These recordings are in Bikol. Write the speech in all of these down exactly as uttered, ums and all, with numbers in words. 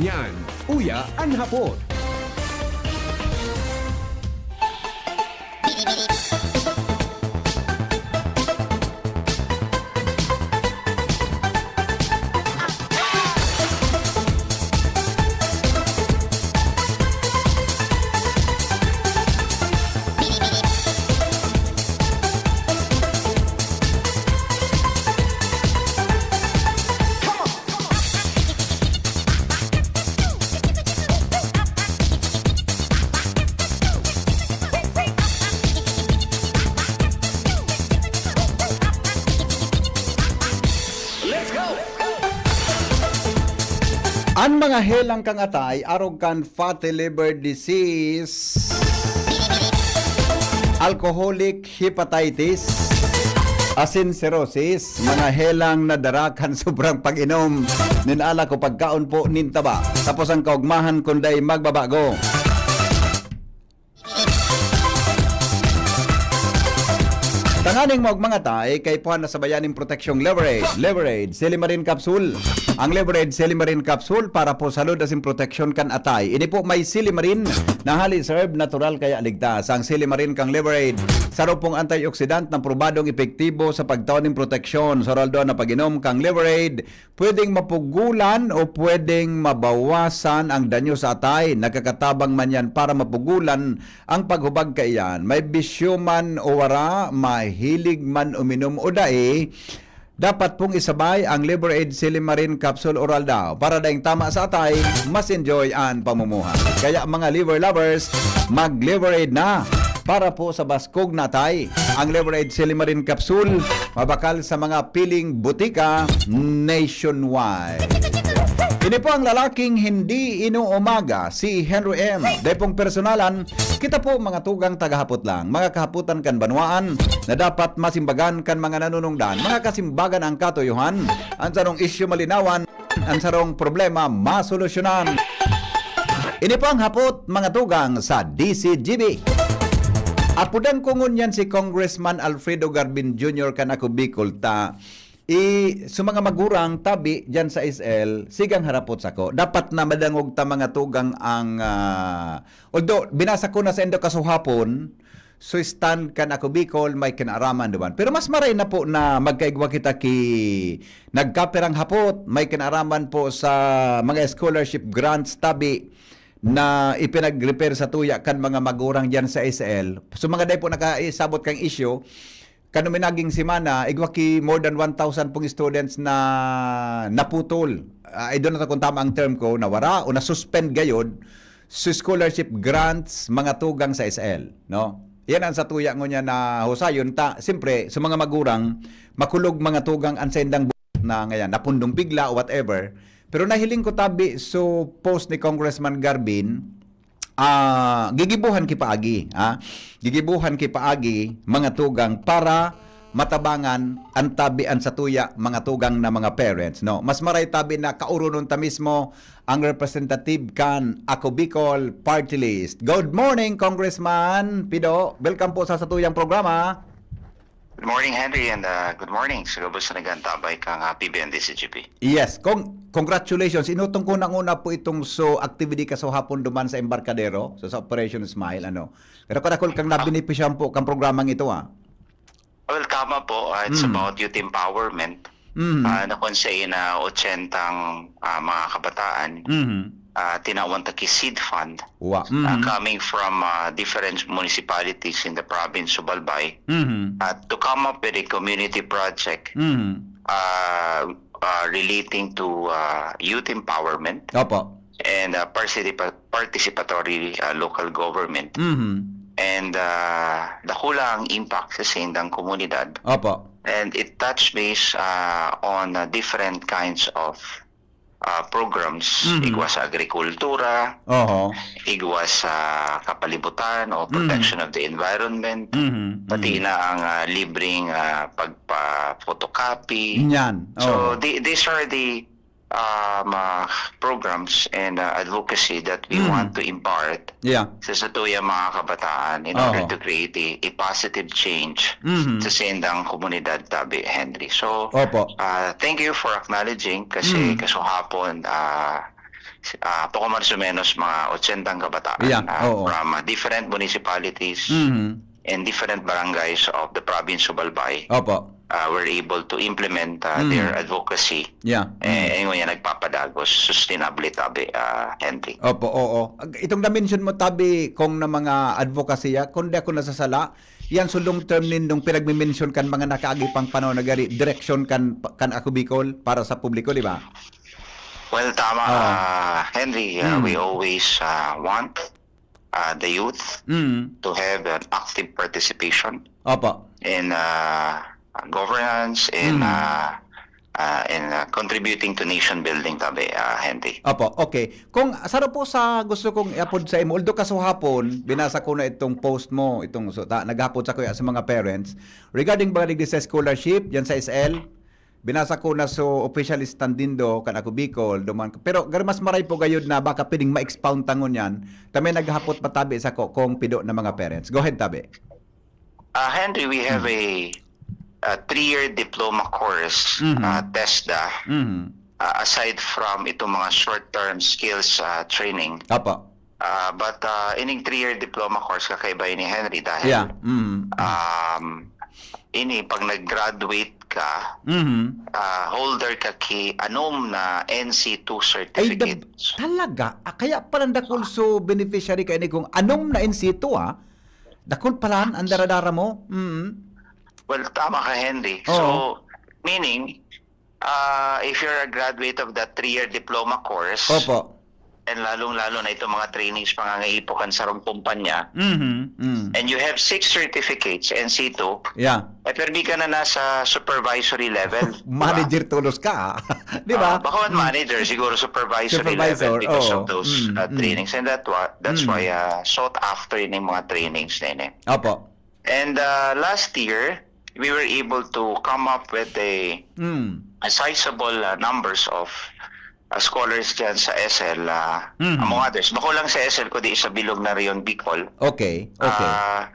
Yan, uya an hapot. An mga helang kan atay arog kan fatty liver disease, alcoholic hepatitis, asin cirrhosis, mga helang nadara kan sobrang pag-inom nin alak o pagkaon po nin taba. Tapos ang kaugmahan kun dai magbabago. Tanganing maogma ngata, kaipuhan na sabayan nin proteksyong Leverade. Leverade, Silimarin Capsule. Ang Leverade Silimarin Capsule para po sa salud asin proteksyon kan atay. Ini po may silimarin na hali sa herb, natural kaya ligtas. Ang silimarin kang Leverade, saro pong antioxidant na probadong epektibo sa pagtao nin proteksyon. Sa oral daw na pag-inom kang Leverade, pwedeng mapugulan o pwedeng mabawasan ang danyo sa atay. Nagkakatabang man yan para mapugulan ang paghubag kaiyan. May bisyo man o wara, mahilig man uminom o dai, dapat pong isabay ang Liver Aid Silimarin Capsule Oral daw para daing tama sa atay, mas enjoy an pamumuhay. Kaya mga liver lovers, mag-Liver Aid na para po sa baskog na atay. Ang Liver Aid Silimarin Capsule, mabakal sa mga piling butika nationwide. Ini po ang lalaking hindi inuumaga, si Henry M. Dai pong personalan, kita po mga tugang tagahapot lang, mga kahapotan kan banwaan na dapat masimbagan kan mga nanunungdan, mga kasimbagan ang katuyohan, ang sarong isyu malinawan, ang sarong problema masolusyonan. Ini po ang hapot, mga tugang, sa D C G B. Apodan ko ngunyan si Congressman Alfredo Garbin Junior kan Ako Bicol ta, i, sa mga magurang tabi dyan sa S L, sigang harapot sako. Dapat na madangog ta mga tugang ang, ah, although binasa ko na sa indo kasuhapon, so stand kan Ako Bicol, may kinaaraman duman. Pero mas maray na po na magkaigwa kita ki nagkapirang hapot, may kinaaraman po sa mga scholarship grants tabi na ipinag-refer sa tuya kan mga magurang diyan sa S L. So mga dai po nakaisabot kang isyu, kan minaging semana, igwa ki more than one thousand pong students na naputol. Ah, I don't know kung tama ang term ko, nawara o na-suspend gayod sa scholarship grants, mga tugang sa S L, no? Yan ang sa tuya ngunyan na husayon ta, siyempre, sa mga magurang, makulog mga tugang an saindang buot na ngayan, napundong bigla o whatever. Pero nahiling ko tabi so post ni Congressman Garbin, ah, gigibuhan ki paagi, ah. Gigibuhan ki paagi, mga tugang, para matabangan an tabi an satuya, mga tugang na mga parents, no? Mas maray tabi na kauronon ta mismo ang representative kan Ako Bicol Party List. Good morning, Congressman Pido. Welcome po sa satuyang programa. Good morning, Henry, and, uh, good morning sa gabos na nagantabay kang, uh, P B N D C G P. Yes, cong-, congratulations. Inutong ko nang una po itong so activity ka so hapon duman sa Embarcadero, so sa Operation Smile, ano. Pero kadakol kang nabenepisyahan po kang programang ito, ah. Well, tama po. Uh, it's Mm. about youth empowerment. Mm. Uh, na kung sa ina, ochentang, uh, mga kabataan, Mm. uh, tinawan ta ki seed fund, Wa. uh, Mm. coming from, uh, different municipalities in the province of Albay, Mm. uh, to come up with a community project, Mm. uh, uh, relating to, uh, youth empowerment Opo. and, uh, participa-, participatory, uh, local government. Mm. And, uh, dakula ang impact sa saindang komunidad. Opo. And it touch base, uh, on, uh, different kinds of, uh, programs. Mm. Igwa sa agrikultura, Oho. igwa sa kapalibutan o Mm. protection of the environment, Mm. pati Mm. na ang, uh, libreng, uh, pagpa-photocopy. Yan. So, Oho. the-, these are the um, uh, programs and, uh, advocacy that we Mm. want to impart Yeah. sa satuyang mga kabataan in order Oho. to create a, a positive change Mm-hmm. sa saindang komunidad tabi, Henry. So, Opo. uh, thank you for acknowledging kasi Mm. kasuhapon, uh, ah, poko mas o menos mga ochentang kabataan, Yeah, ah, oo. from, ah, different municipalities Mhm. and different barangays of the province of Albay, Opo. ah, were able to implement, ah, Mm. their advocacy. Yeah. Eh, Mm. eh, ngayon nagpapadagos, sustainable tabi, ah, Henry. Opo, oo. Ag-, itong na-mention mo, tabi, kung na mga advocacy, ah, kung di ako nasasala, yan so long term nindong pinagmi-mention kan mga nakaagi pang panahon na gari, direksyon kan, kan Ako Bicol para sa publiko, di ba? Well, tama, Oo. ah, Henry, ah, Mm. we always, ah, want, ah, the youth Mm. to have an active participation Opo. in, ah, governance, in, Mm. ah, ah, in, ah, contributing to nation building, tabi, ah, Henry. Opo, okay. Kung saro po sa gusto kong iapod sa imo, although kasuhapon, binasa ko na itong post mo, itong, so, ta-, naghapod sa kuya sa mga parents, regarding ba digdi sa scholarship, yan sa S L, binasa ko na so official stand nindo, kan Ako Bicol, duman, pero gar-, mas maray po gayud na baka pwedeng ma-expound ta ngunyan, ta may naghapot pa tabi sako kung pido na mga parents. Go ahead, tabi. Ah, Henry, we have Hmm. a, a three-year diploma course, Mhm. ah, TESDA, Mhm. ah, aside from itong mga short-term skills, ah, training. Apo. Ah, but, ah, ining three-year diploma course, kakaiba ini, Henry, dahil, Yeah. Mhm. um, ini, pag nag-graduate ka, Mhm. ah, holder ka ki anom na N C two Ay, dab-, certificates. Talaga? Ah, kaya pala dakul so beneficiary ka ini kung anom na N C two, ah. Dakul pala an daradara mo. Mm. Well, tama ka, Henry. Oo. So, meaning, ah, if you're a graduate of that three-year diploma course, Opo. and lalong-lalo na itong mga trainings, pangangaipo kan sarong kumpanya, Mhm, mm. and you have six certificates, N C two, Yeah. eh, permi ka na nasa supervisory level, di ba? Manager tolos ka, ah. Di ba? Ah, baka man Mm. manager, siguro supervisory Supervisor, level because oo. of those, Mm, uh, mm. trainings. And that wa-, that's Mm. why, uh, sought after yun yung mga trainings na yun eh. Opo. And, uh, last year, we were able to come up with a, Mm. a sizable, uh, numbers of, uh, scholars dyan sa S L, uh, Mm. among others. Bako lang sa S L, kundi sa bilog na Rehiyon Bicol. Okay, okay. Ah,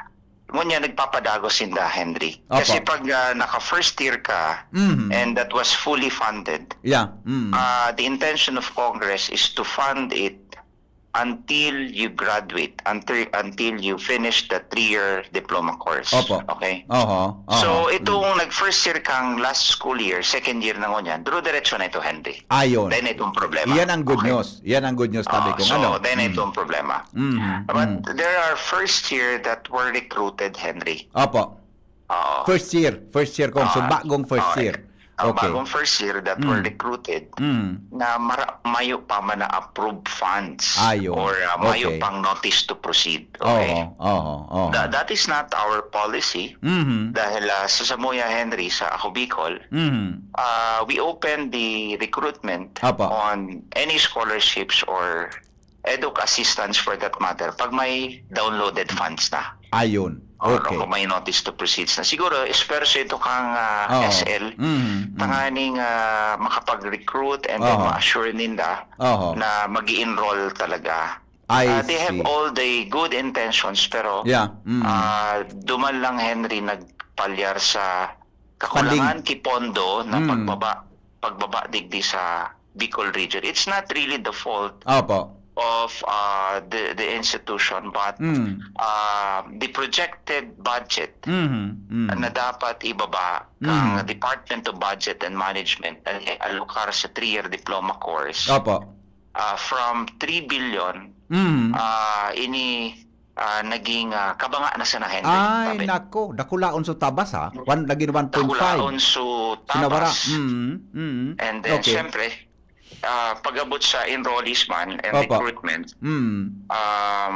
ngunyan, nagpapadagos sinda, Henry. Opo. Kasi pag, ah, naka-first year ka, Mhm. and that was fully funded, Yeah, mm. ah, the intention of Congress is to fund it until you graduate, until, until you finish the three-year diploma course. Opo. Okay? Oho, oho. So, itong Mm. nag-first year kang last school year, second year na ngunyan, duro-diretso na ito, Henry. Ayon. Then itong problema. Iyan ang good Okay. news. Iyan ang good news, tabi Oh, kong so, ano. then Mm. itong problema. Mhm, But mm. there are first year that were recruited, Henry. Opo. Oo. First year. First year, kung so, Ah, bagong first oh, year. Ang Okay. bagong first year that were Mm. recruited Mm. na mara-, mayo pa man na approved funds Ayon. or, ah, mayo Okay. pang notice to proceed. Okay? Oho, oho, oho. Tha-, that is not our policy. Mhm. Dahil, ah, sa Samuya, Henry, sa Ako Bicol, Mhm. ah, we open the recruitment Apo. on any scholarships or eduk assistance for that matter pag may downloaded funds na. Ayun. Or Okay. kung may notice to proceeds na. Siguro, esfuerso ito kang, ah, Oo. S L. Mm, mm. Tanganing, ah, makapag-recruit and then Oo. ma-assure ninda Oo. na mag-i-enroll talaga. I Ah, they have see. all the good intentions, pero, Yeah. Mm. ah, duman lang, Henry, nagpalyar sa kakulangan Funding. ki pondo na Mm. pagbaba, pagbaba digdi sa Bicol region. It's not really the fault Opo. of, ah, the, the institution, but, Mm. ah, the projected budget Mhm. Mm. na dapat ibaba kang Mm. Department of Budget and Management na i-allocate sa three-year diploma course, Opo. ah, from three billion, Mm. ah, ini, ah, naging, ah, kabanga na sana, Henry, Ay, sabi. nako, dakulaon so tabas, ha? One, naging one point five. Dakulaon so Sinawara. tabas. Mm, mm. And then, Okay. syempre, ah, pag-abot sa enrollees man and Opo. recruitment, Mm. um,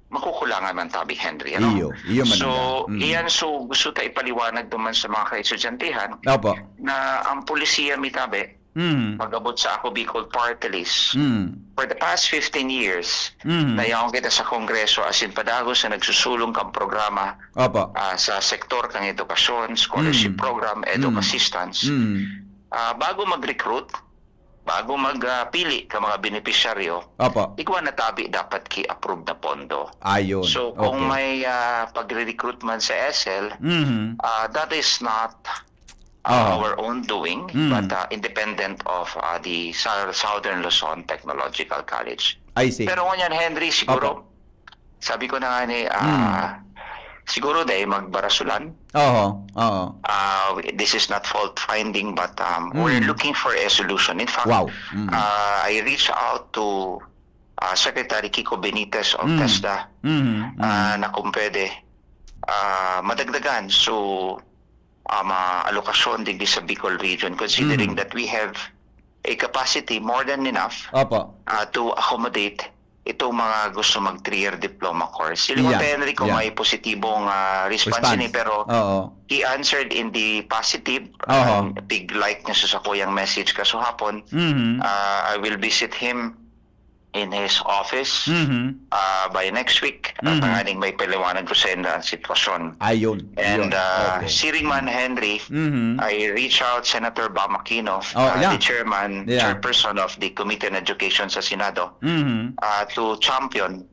makukulangan man tabi, Henry, ano? Iyo, iyo man So, ang, mm. iyan, so, gusto ta ipaliwanag naman sa mga kaestudyantehon Opo. na ang polisiya mi tabi, Mm. pag-abot sa Ako Bicol Party List, Mm. for the past fifteen years, Mm. na yaon kita sa Kongreso, asin padagos na nagsusulong kang programa, Opo. ah, sa sektor kang edukasyon, scholarship Mm. program, eduk Mm. assistance. Mm. Ah, bago mag-recruit, bago mag, ah, pili ka mga benepisyaryo, Opo. igwa na tabi dapat ki-approve na pondo. Ayun. So, kung Okay. may, ah, pagre-recruit man sa S L, Mhm. ah, that is not uh, Aha. our own doing, Mm. but uh, independent of uh, the Sou- Southern Luzon Technological College. I see. Pero ngunyan, Henry, siguro, Opo. sabi ko na nga ni, ah, Mm. siguro dahil magbarasulan, Oho, oo. uh, this is not fault finding, but um, we're Mm. looking for a solution. In fact, Wow. Mm. uh, I reached out to uh, Secretary Kiko Benitez of Mm. TESDA Mhm, ah, mm. na kung pwede, ah, madagdagan. So, ah, mga alokasyon digdi sa Bicol region, considering Mhm. that we have a capacity more than enough Opo. ah, to accommodate itong mga gusto mag three-year diploma course. Si Limon Yeah, Henry, kung yeah. may positibong ah, response Response. ini, pero Oo. he answered in the positive. Oho. Um, big like niya sa sakuyang message kasugapon. Mhm. Uh, I will visit him in his office Mhm. uh, by next week. Mhm. Tanganing may paliwanag ko sa inyo ang sitwasyon. Ayun. And Yun. uh, Okay. Siring man, Henry, Mhm. I reach out Senator Bam Aquino, Oh, uh, yeah. the chairman, Yeah. chairperson of the Committee on Education sa Senado, Mhm. uh, to champion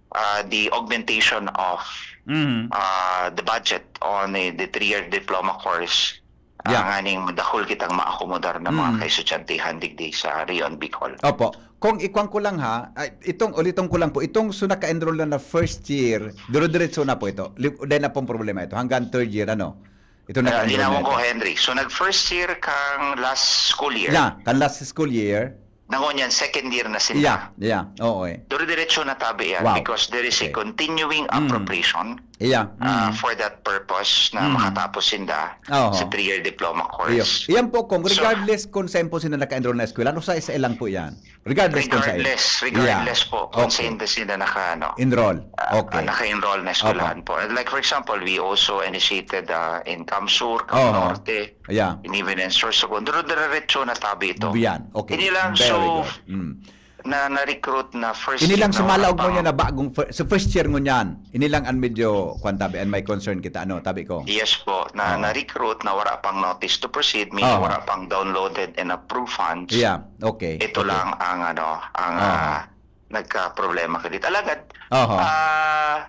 uh, the augmentation of Mhm. uh, the budget on uh, the three-year diploma course. Yeah. Uh, nganing madakul kitang maakomodar na mga Mm. kaestudyantehon digdi sa Rion, Bicol. Opo. Kung ikwan ko lang ha, ay, itong, ulitin ko lang po, itong so naka-enroll na na first year, dire-diretso na po ito. Li- Dahil na pong problema ito. Hanggang third year, ano? Ito Uh, naka-enroll linawon na ko, ito. Henry. So, nag-first year kang last school year. Yeah, kan last school year. Nangon yan, second year na sila. Yeah, yeah. Oo eh. Dire-diretso na tabi yan Wow. because there is a Okay. continuing Mm. appropriation Yeah. uh, Mm. for that purpose na Mm. makatapos sinda Oo. sa three-year diploma Iyo. course. Iyan po, kung So, regardless kung saan po sila naka-enroll na eskwela, ano sa isa lang po yan? Regardless kung saan. Regardless, regardless Yeah. po kung Okay. saan sila naka, ano, Enroll. ah, Okay. naka-enroll na eskwelahan po. Like for example, we also initiated uh, in CamSur, Oo. CamNorte, Yeah. and even in Sorsogon. Dire-diretso na tabi ito. Yan. Okay. Hindi lang, Very so, good. Mm. na na-recruit na first Ini year lang na sumalaog wala ngunyan pang- na bagong fir- so first year ngunyan. Ini lang ang medyo kwan tabi and may concern kita ano tabi ko. Yes po, na Oo. na-recruit na wala pang notice to proceed, meaning Oo. wala pang downloaded and approved funds. Yeah, okay. Ito Okay. lang ang ano, ang Oo. ah, nagka-problema ka dito. Alagad, Oho. ah,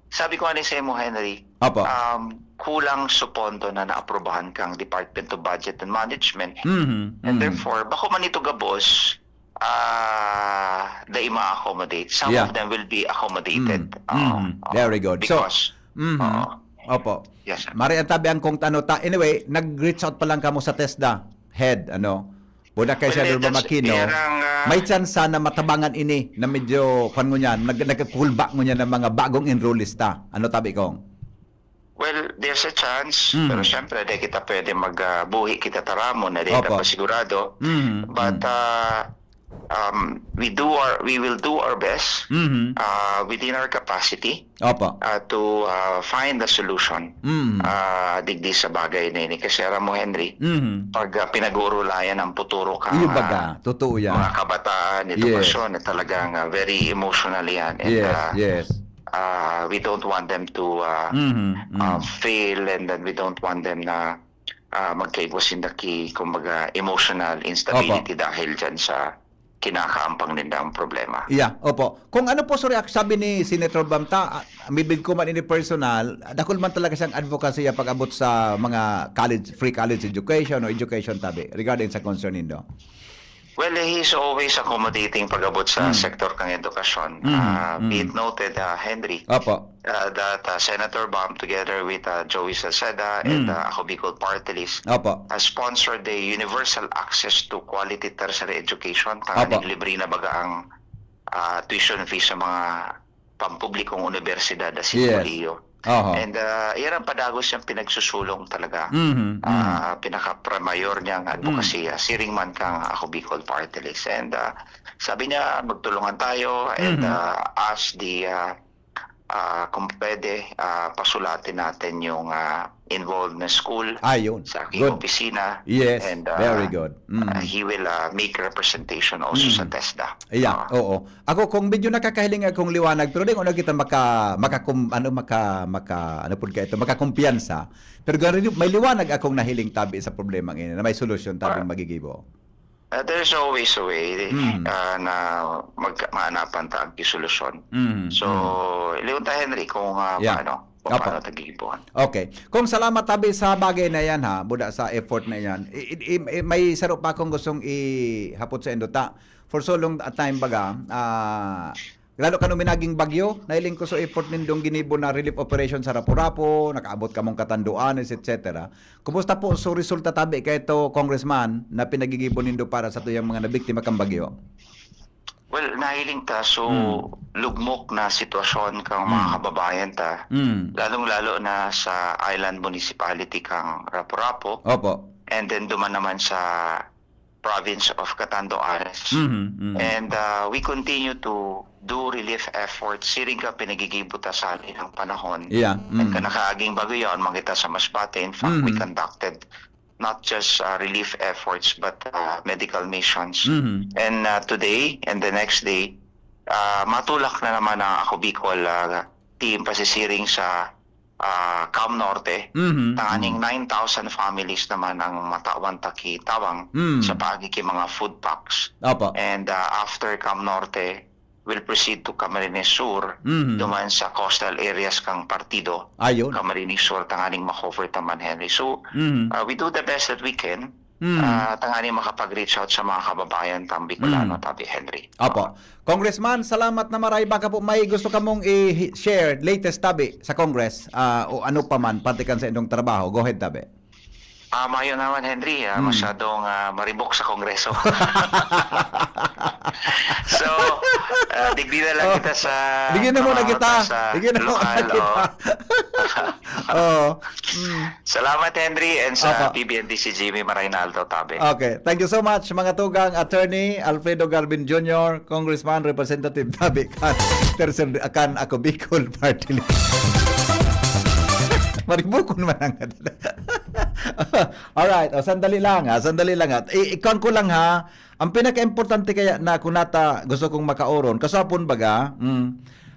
sabi ko nga ni sa imo, Henry, Opo. um, kulang sa pondo na naaprubahan kang Department of Budget and Management. Mhm, And mhm. therefore, bako man ito gabos, ah, dai ma-accommodate. Some Yeah. of them will be accommodated. Mm, Oo, mhm. oo. Very good. So, Because, mhm. oo. Opo. Yes, sir. Mari ang tabi ang kung tano ta. Anyway, nag-reach out pa lang kamo sa TESDA head, ano? Buda kay Well, Senator that's- Bam Aquino, yarang, ah, may tsansa na matabangan ini na medyo, kwan ngunyan, nag-, nagkakulba ngunyan ng mga bagong enrollista. Ano tabi kong? Well, there's a chance, Mhm. pero syempre, di kita pwede magbuhi kita taramon na di Opo. ta pa sigurado. Mhm, But mhm. uh, um, we do our, we will do our best Mhm. uh, within our capacity Opo. uh, to uh, find a solution Mhm. uh, digdi sa bagay na ini. Kasi aram mo, Henry, Mhm. pag uh, pinag-uurulayan ang puturo ka Iyo baga, totoo yan. mga kabataan, Yes. edukasyon, na talagang uh, very emotional yan. And Yes, uh, yes. uh, we don't want them to uh, Mhm, uh, mhm. fail, and then we don't want them na uh, magkaigwa sinda ki, kumbaga, emotional instability Opo. dahil dyan sa kinakaampang nindang problema. Yeah, opo. Kung ano po, sorry, ak-, sabi ni Senator Bam ta, ah, mibig ko man ini personal, dakul man talaga siyang advocacy pag-abot sa mga college, free college education o education tabi, regarding sa concern nindo. Well, he's always accommodating pag-abot sa Mm. sektor kang edukasyon. Mm, Ah, be mm. it noted, ah, Henry, Opo. uh, that uh, Senator Bam, together with uh, Joey Salceda and Mm. uh, Ako Bicol Party List, Opo. uh, sponsored the universal access to quality tertiary education. Tanganing Opo. libre na baga ang uh, tuition fee sa mga pampublikong universidad asin Yes. kolehiyo. Oho. And uh, iyan ang padagos niyang pinagsusulong talaga. Mhm, mhm. Ah, pinaka-primayor niyang advokasya, siring man kang Ako Bicol Party List. And uh, sabi niya, magtulungan tayo and Mhm. uh, ask the, uh, uh, kung pwede, uh, pasulatin natin yung uh, involved na school Ayun. sa aking Good. opisina. Yes, And uh, very good. Mm. uh, he will uh, make representations also Mm. sa TESDA. Yeah, Uh, oo. Ako, kung medyo nakakahiling akong liwanag, pero di ko na kita maka, maka, ano, maka, maka, ano po ka ito, makakumpiyansa. Pero gano'n, may liwanag akong nahiling tabi sa problema ngayon na may solusyon tabing Ah. magigibo. Uh, there's always a way Mm. uh, na mag maanapan ta ang solusyon. Mm, So, mm. Leon ta Henry, kung uh, Yeah. paano, kung Opo. paano ta gigibohon. Okay. Kung salamat tabi sa bagay na yan, ha, buda sa effort na yan. I, i, i, may saro pa akong gustong ihapot sa indo ta. For so long a time, baga, ah, lalo kan uminaging bagyo, nahiling ko sa effort nindong ginibo na relief operation sa Rapu-Rapu, nakaabot kamong Catanduanes, et cetera. Kumusta po so resulta tabi kaito, Congressman, na pinagigibo nindo para sa tuyang mga nabiktima kan bagyo? Well, nahiling ta, so, Hmm. lugmok na sitwasyon kang mga Hmm. kababayan ta. Hmm. Lalong-lalo na sa island municipality kang Rapu-Rapu. Opo. And then duman naman sa province of Catanduanes. Mhm, mhm. And, uh, we continue to do relief efforts. Siring ka pinagigibo ta sa halin ang panahon. Yeah, And mm. kanakaaging bagyo yaon man kita sa Masbate. In fact, we Mhm. conducted not just, uh, relief efforts, but, uh, medical missions. Mhm. And, uh, today and the next day, uh, matulak na naman ang Ako Bicol, uh, team pasisiring sa, uh, Cam Norte. Mhm, Tanganing mhm. nine thousand families naman ang matawan ta ki tabang Mm. sa paagi ki mga food packs. Opo. And, uh, after Cam Norte, will proceed to Camarines Sur, Mhm. duman sa coastal areas kang partido, Ayun. Camarines Sur, tanganing ma-cover ta man, Henry. So, Mhm. uh, we do the best that we can, Mhm. uh, tanganing makapag-reach out sa mga kababayan tang Bicolano, Mhm. tabi, Henry. Opo. Congressman, salamat na maray. Baka po may gusto kamong i-share, latest tabi sa Congress, ah, o ano pa man, parte kan sa inyong trabaho. Go ahead, tabi. Ah, mayo naman, Henry. Ah, Hmm. masyadong, ah, maribok sa Kongreso. So, ah, digdi na lang Oh. kita sa Digdi na muna trabaho kita. ta sa Digdi na muna lokal, kita. oh. Oh. Hmm. Salamat, Henry, and sa Apa. P B N D C Jimmy Marinaldo, tabi. Okay. Thank you so much, mga tugang, Attorney Alfredo Garbin Junior, Congressman, Representative, tabi, kan, Tercer, kan Ako Bicol Party List. Maribukon man ang Alright, o, sandali lang, ha, sandali lang, ha. I-, ikuan ko lang, ha. Ang pinaka-importante kaya na kung nata gusto kong makaoron, kasuhapon baga, mm,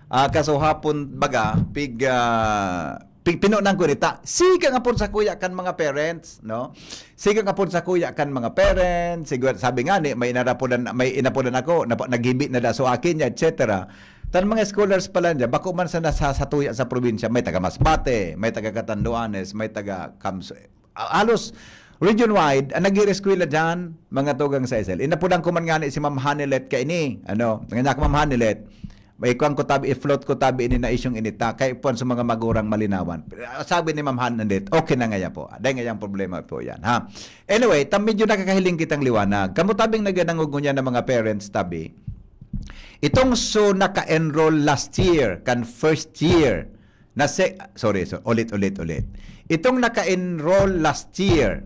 ah, kasuhapon baga, pig, ah, pig, pinonan ko nita. Sigang apod sa kuya kan mga parents, no? Sigang apod sa kuya kan mga parents, siguro, sabi nga ni, may inarapodan, may inapodan ako, napa-, naghibi na da so akin niya, et cetera. Tan mga scholars pala niya, bako man sa nasasatuya sa probinsya, may taga Masbate, may taga Catanduanes, may taga Cam-, ah, halos region-wide, ang nag-ireskwela diyan, mga tugang sa S L. Inapodan ko man ngani si Ma'am Hanilet kaini, ano, nga niya ako, "Ma'am Hanilet, may kuwan ko tabi, i-float ko tabi ini na isyong inita, kay puwan sa mga magurang malinawan." Sabi ni Ma'am Hanilet, "Okay na ngaya po. Dahil ngayang problema po yan, ha?" Anyway, tam medyo nakakahiling kitang liwanag. Kamo tabing nagadangog ngunyan ng mga parents tabi. Itong so naka-enroll last year, kan first year, na se-, sorry, so, ulit, ulit, ulit. Itong naka-enroll last year,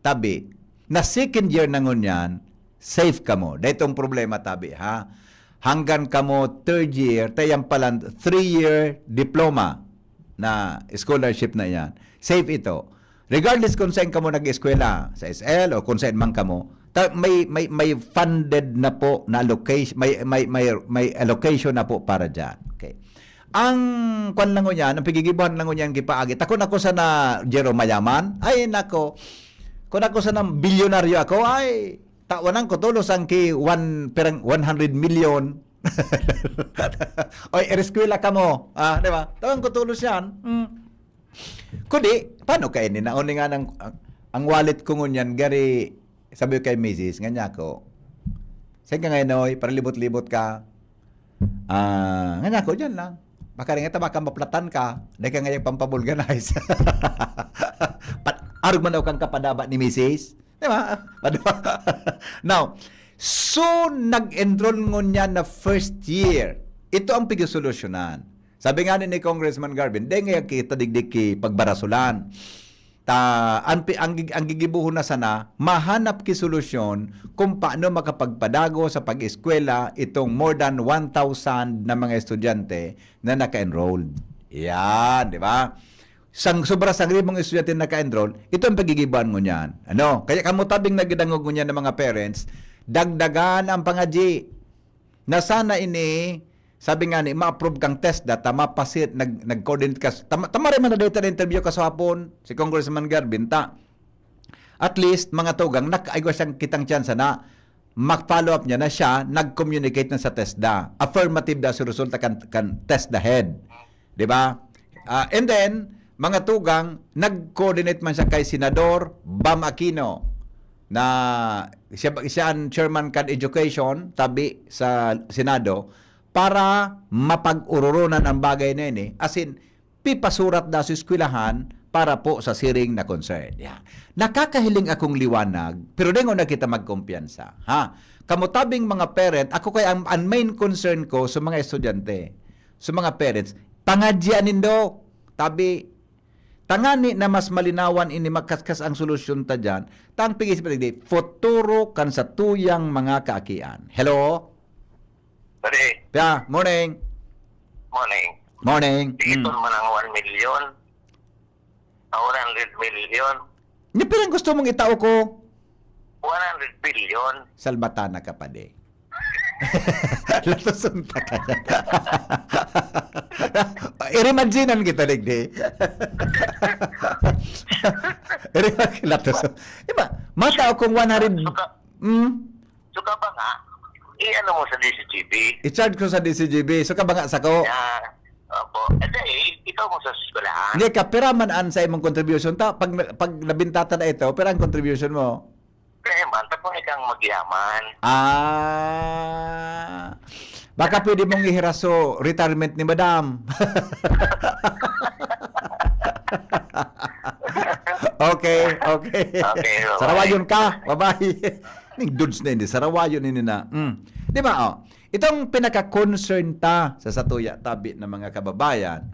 tabi, na second year na ngunyan, safe kamo. Dahil itong problema, tabi, ha? Hanggang kamo third year, tayan palan three-year diploma na scholarship na yan. Safe ito. Regardless kung saan kamo nag-eskwela, sa S L o kung saan man kamo, ta-, may, may, may funded na po na allocation, may, may, may, may allocation na po para dyan. Okay. Ang kwan lang ngunyan, ang pigigibuhan lang ngunyan gipaagi. Ta kung ako sana, Jerome, mayaman, ay nako, kung ako sana bilyonaryo ako, ay, tawanan ko tulos ang ki one, perang one hundred million. Oy, ereskwela kamo. Ah, di ba? Tawan ko tulos yan. Mm. Kundi, paano kaini? Naon nga nang, ang, ang wallet ko ngunyan, gari, sabi ko kay misis, nga niya ako, "Saan ka ngayon, oy? Paralibot-libot ka." Ah, nga niya ako, "Diyan lang. Baka rin nga tabaka maplatan ka. Dahil ka ngayon pampabulganize." Pat-, arog man daw kang kapadaba ni misis. Di ba? Now, so nag-enroll ngunyan na first year. Ito ang pigisolusyonan. Sabi nga ni, ni Congressman Garvin, "Dai nga kita digdi ki pagbarasulan." Ta, ang pi-, ang gig-, ang gigibuhon na sana, mahanap ki solusyon kung paano makapagpadago sa pag-eskwela itong more than one thousand na mga estudyante na naka-enrolled. Yan, di ba? Sang, sobra sangribong estudyante naka-enroll, ito ang pagigibuhan ngunyan. Ano? Kaya kamo tabing nagdangog ngunyan ng mga parents, dagdagan ang pangadyi. Na sana ini, sabi nga ni, ma-approve kang TESDA, ta mapasit, nag-, nag-coordinate ka, tama, tama rin man na data na interview ka sa hapon, si Congressman Garvin, ta, at least, mga tugang, nakaigwa siyang kitang tsansa na mag-follow up niya na siya, nag-communicate na sa TESDA. Affirmative daw si resulta kan, kan TESDA head. Di ba? Ah, and then, mga tugang, nag-coordinate man siya kay Senador Bam Aquino, na siya, siya ang chairman kan education, tabi sa Senado, para mapag-ororonan ang bagay na ini. As in, pipasurat daw sa eskwelahan para po sa siring na concern. Yan. Nakakahiling akong liwanag, pero dingon na kita magkumpiyansa. Ha? Kamo tabing mga parent, ako kay ang, ang main concern ko sa mga estudyante, sa mga parents, pangadya nindo, tabi, tangani na mas malinawan ini, makaskas ang solusyon ta dyan, tang pigis pa digdi, futuro kan satuyang mga kaakian. Hello? Pare, Yeah, morning. morning. Morning. Di ito Mm. man ang one million. Ang one hundred million. Ni pirang gusto mong itao ko? One hundred billion. Salbatana ka pa, de. Latuson ta ka. Irimaginan kita, digdi. Irimaginan, latuson. Di ba? Matao kong one hundred. Suka, Mm. suka ba nga? I-ano mo sa D C G B? I-charge ko sa D C G B. So, ka ba nga sa ko? Ah, opo. Ito eh, ikaw mo sa eskwelahan. Hindi ka, pira man an sa imong contribution ta, pag, pag nabintata na ito, pira ang contribution mo? Kaya man, tapos ikang magyaman. Ah, baka pwede mong ihiraso retirement ni madam. Okay, okay. Okay, bye-bye. Sarawayon ka. Bye-bye. Ning dudes na hindi. Sarawayon ini na. Mm. Di ba, oh? Itong pinaka-concern ta sa satuya tabi ng mga kababayan,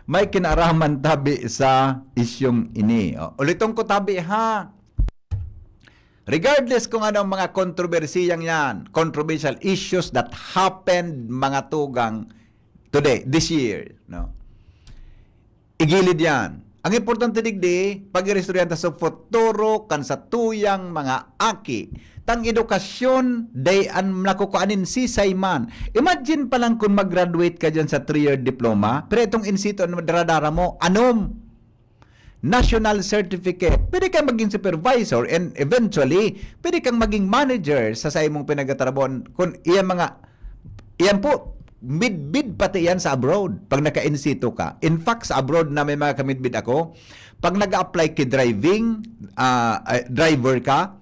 may kinaraman tabi sa isyong ini. Oh, uliton ko tabi ha. Regardless kung anong mga kontrobersiyang yan, controversial issues that happened, mga tugang, today, this year, no? Igilid yan. Ang importante digdi, pag-iristoryan ta sa futuro kan satuyang mga aki. Tang edukasyon, day an nakukuanin sisay man. Imagine pa lang kung mag-graduate ka dyan sa three-year diploma, pero itong insito, ano, daradara mo, anom. National certificate. Pwede kang maging supervisor and eventually, pwede kang maging manager sa, sa imong pinagtatrabahoan. Kung iyan mga, iyan po, bid-bid pati yan sa abroad pag naka-insito ka. In fact, sa abroad na may mga kamidbid ako, pag nag-apply ki driving, ah, ah, driver ka,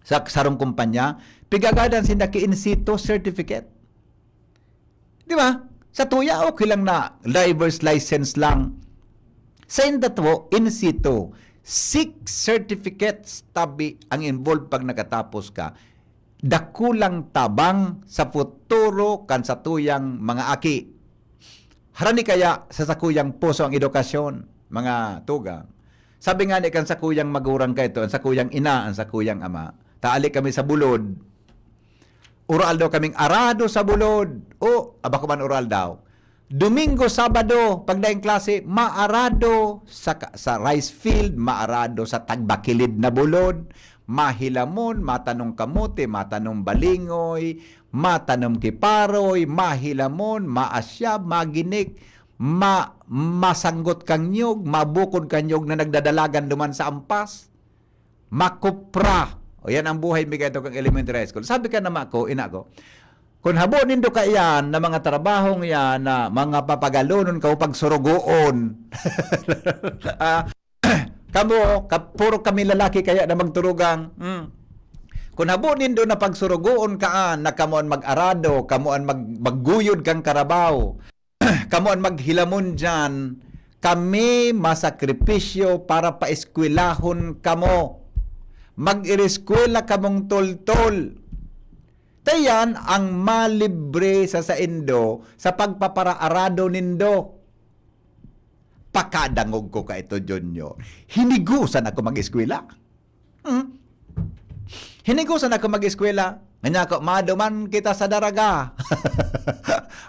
sa sarong kumpanya, pigagadan sinda ki insito certificate. Di ba? Sa tuya, okay lang na driver's license lang. Sa inda to, insito, six certificates tabi ang involved pag nakatapos ka. Dakulang tabang sa futuro kan satuyang mga aki. Harani kaya sa sakuyang puso ang edukasyon, mga tugang. Sabi nga ni kan sakuyang magurang kaito, ang sakuyang ina, ang sakuyang ama, taali kami sa bulod. Ural daw kaming arado sa bulod. O, aba ko man ural daw. Domingo, Sabado, pagdaing klase, maarado sa, ka- sa rice field, maarado sa tagbakilid na bulod, mahilamon, matanom kamote, matanom balingoy, matanom kiparoy, mahilamon, maasyab, maginik, ma, masanggot kang nyog, mabukod kang nyog na nagdadalagan duman sa ampas, makupra. O yan ang buhay mi kaito kang elementary high school. Sabi ka naman ko, ina ko, kung habo nindo ka yan na mga trabahong yan na mga papagalonon ka o pagsurugoon, ah, kamo, ka, puro kami lalaki kaya na magturugang. Hmm. Kung habo nindo na pagsurugoon ka, ah, na kamo an mag-arado, kamo an mag, magguyod kang karabaw, kamo an maghilamon dyan, kami masakripisyo para paeskwelahon kamo. Mag-ireskwela kamong toltol. Tayan ang malibre sa saindo sa pagpaparaarado nindo. Pakadangog ko ka ito, Junior. Hinigusan ako mag-eskwela. Hmm? Hinigusan ako mag-eskwela. Nganya ako, maduman kita sa Daraga.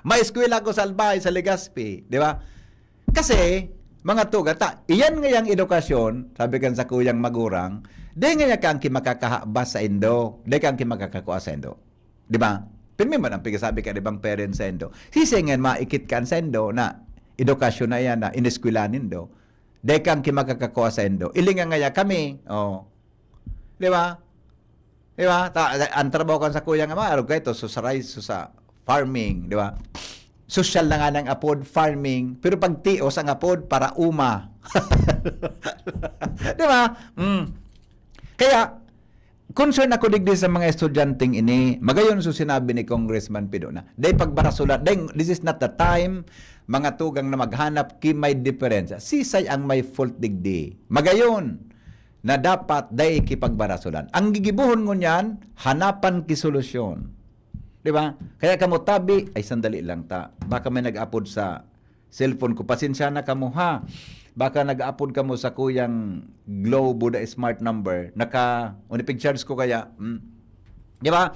May eskwela ko sa Albay, sa Legazpi. Di ba? Kasi, mga tuga, ta, iyan ngayang edukasyon, sabi kan sa kuyang magurang, di ngaya ka ang kimakakahabas sa indo, di ka ang kimakakakua sa indo. Di ba? Pirmi man ang pigasabi ka, di bang parents sa indo? Sisay nga maikit ka sa indo na edukasyon na yan na ineskwela nindo. Di ka ang kimakakakua sa indo. Ilinga ngaya kami. Oh. Di ba? Di ba? Ta, ang trabaho kan sa kuyang ama, arog ka ito, so sa rice, so sa farming, di ba? Sosyal na nga nang apod, farming, pero pag tios ang apod, para uma. Di ba? Mm. Kaya, concern ako digdi sa mga estudyanteng ini. Magayon so sinabi ni Congressman Pido na, "Dai pagbarasolan, dai, this is not the time, mga tugang, na maghanap ki may diferensya. Sisay ang may fault digdi?" Magayon na dapat dai ki pagbarasolan. Ang gigibohon ngunyan, hanapan ki solusyon. Di ba? Kaya kamo tabi, ay sandali lang ta. Baka may nag-apod sa cellphone ko. Pasensya na kamo ha. Baka nag-apod kamo sa kuyang Globe o the smart number. Naka, unipig charge ko kaya. Mm. Di ba?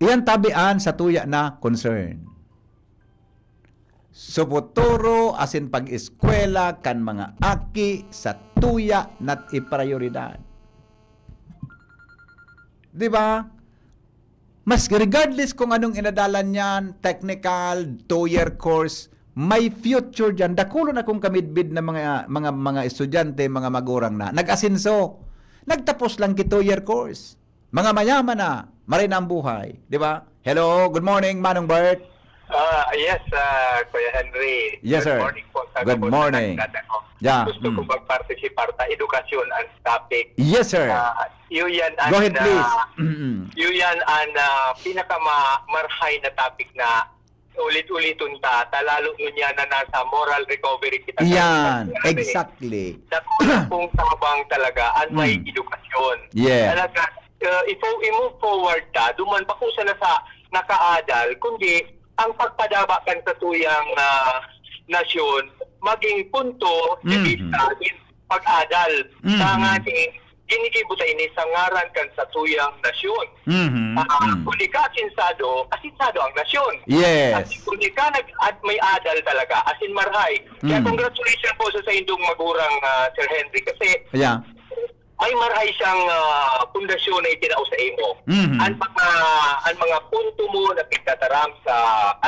Iyan tabian sa tuya na concern. So, futuro asin pag-eskwela kan mga aki sa tuya nat iprayoridad. Di ba? Mas regardless kung anong inadalan niyan, technical, two-year course, may future diyan. Dakulon akong kamidbid na mga, mga, mga estudyante, mga magurang na nag-asenso. Nagtapos lang ki two-year course. Mga mayaman na, maray na ang buhay. Di ba? Hello, good morning, Manong Bert. Ah, yes, ah, Kuya Henry. Yes, Good sir. morning po sa Good kabuntahan morning. Natin ako. Yeah, Gusto ko mm. magpartisipar ta edukasyon ang topic. Yes, sir. Ah, yun yan ang, Go ahead, please. ah, Mm-mm. yun yan ang ah, pinakamamarhay na topic na ulit-uliton ta, ta lalo ngunyan na nasa moral recovery kita. Yan, Sa- exactly. Dakula pong tabang talaga ang may Mm. edukasyon. Yeah. Talaga, uh, if i-move forward ta, duman pa ko sana sa nakaadal, kundi ang pagpadaba kan satuyang ah, nasyon, maging punto de Mhm. vista in pag-adal. Mhm. Tanganing ginigibo ta ini sa ngaran kan satuyang nasyon. Mhm. Ah, Mm. Kung di ka asinsado, asinsado ang nasyon. Yes. At kung di ka nag at may adal talaga, asin marhay. Kaya Mm. congratulations po sa saindong magurang ah, Sir Henry kasi Yeah. may marhay siyang ah, pundasyon na itinao sa imo. Mhm. Ang mga ang mga punto mo na pagtataram sa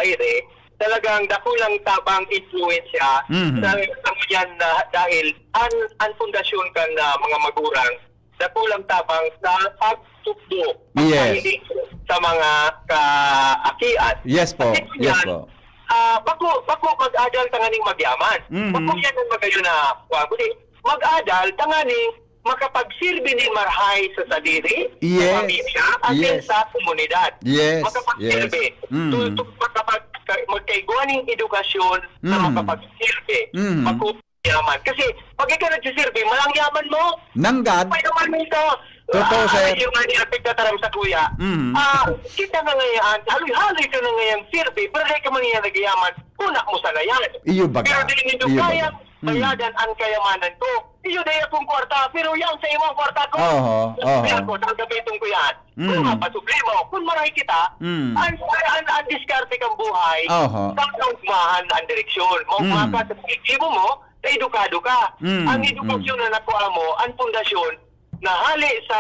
aire, talagang dakulang tabang influensya Mhm. sa sa yan na dahil ang ang pundasyon kan ah, mga magurang dakulang tabang sa pagtukdo Yes. pagkahiling sa mga kaakian. Yes po. Kasi Yes yan, po. Ah, bako bako mag-adal tanganing magyaman. Mhm. Bako yan ang magayon na kuwan, kundi mag-adal tanganing makapagsirbi ni marhay sa sadiri, Yes. sa pamilya, at Yes. sa komunidad. Yes, Makapagsirbi. yes. Mm. To, to, makapag, ka- magkaigwa ning edukasyon na Mm. makapagsirbi. Mm. Bako yaman. Kasi pag ikaw nagsisirbi, malang yaman mo. Nanggad. May naman mo ito. Totoo, Ah, sir. Yung nga niya, pagtataram sa kuya. Mm. Ah, kita nga ngayon, haloy-haloy ka na ngayon sirbi, pero dahil ka man niya nagyaman, una mo sana yan. Iyo baga. Pero di nindo Iyo kayang baga. Mm. bayadan ang kayamanan ko. Iyo, dahil akong kwarta, pero yan sa imong kwarta ko. Oho, oho. Kaya ko, tanggapin ko yan. Mm. Kung mapasubli mo, kung maray kita, Mm. ang, ang, ang diskarte kang buhay, Oho. pag maugmahan ang direksyon. Maugma Mm. ka sa pag-ibo mo, na edukado ka. Mm, Ang edukasyon na nakuha mo, ang pundasyon, na hali sa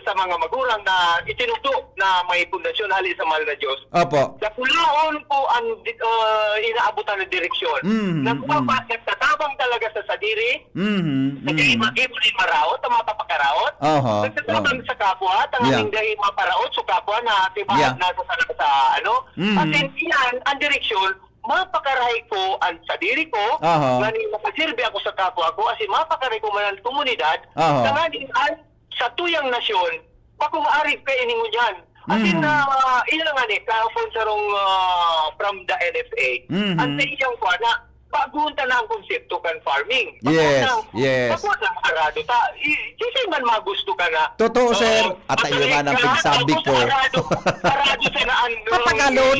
sa mga magurang na itinugdo na may pundasyon hali sa mahal na Diyos. Opo. Dakulaon po ang di- uh, inaabutan na direksyon. Mm, Nagpapa- mm. Nagtatabang talaga sa sadiri, Mhm. sa dili Mm. mag-ibon ni maraot, ang mga papakaraot. Oho. Nagtatabang Oh. sa kapwa, tanganing Yeah. dahil maparaot, so kapwa na, diba, Yeah. nasa sa, sa ano. Mhm. At yan, ang direksyon, mapakarahay ko ang sadiri ko, Aha. ngani makasirbi ako sa kapwa ko, asin mapakarahay ko man ang komunidad, Aha. tanganing ang sa tuyang nasyon, pakung arib ka ini ngunyan. Asin Mhm. na, uh, ilang nga ni, kahapon sarong uh, from the N F A, Mhm. ang sa iyang kuha na, baguhon ta na ang konsepto kan farming. Yes, Baguhon na, yes. Baguhon na, arado ta. I, kasi man magusto ka na. Totoo, Oo, sir. At ayun nga nang ka, pagsabi tapos ko. Arado, arado sa naan. Papagalon.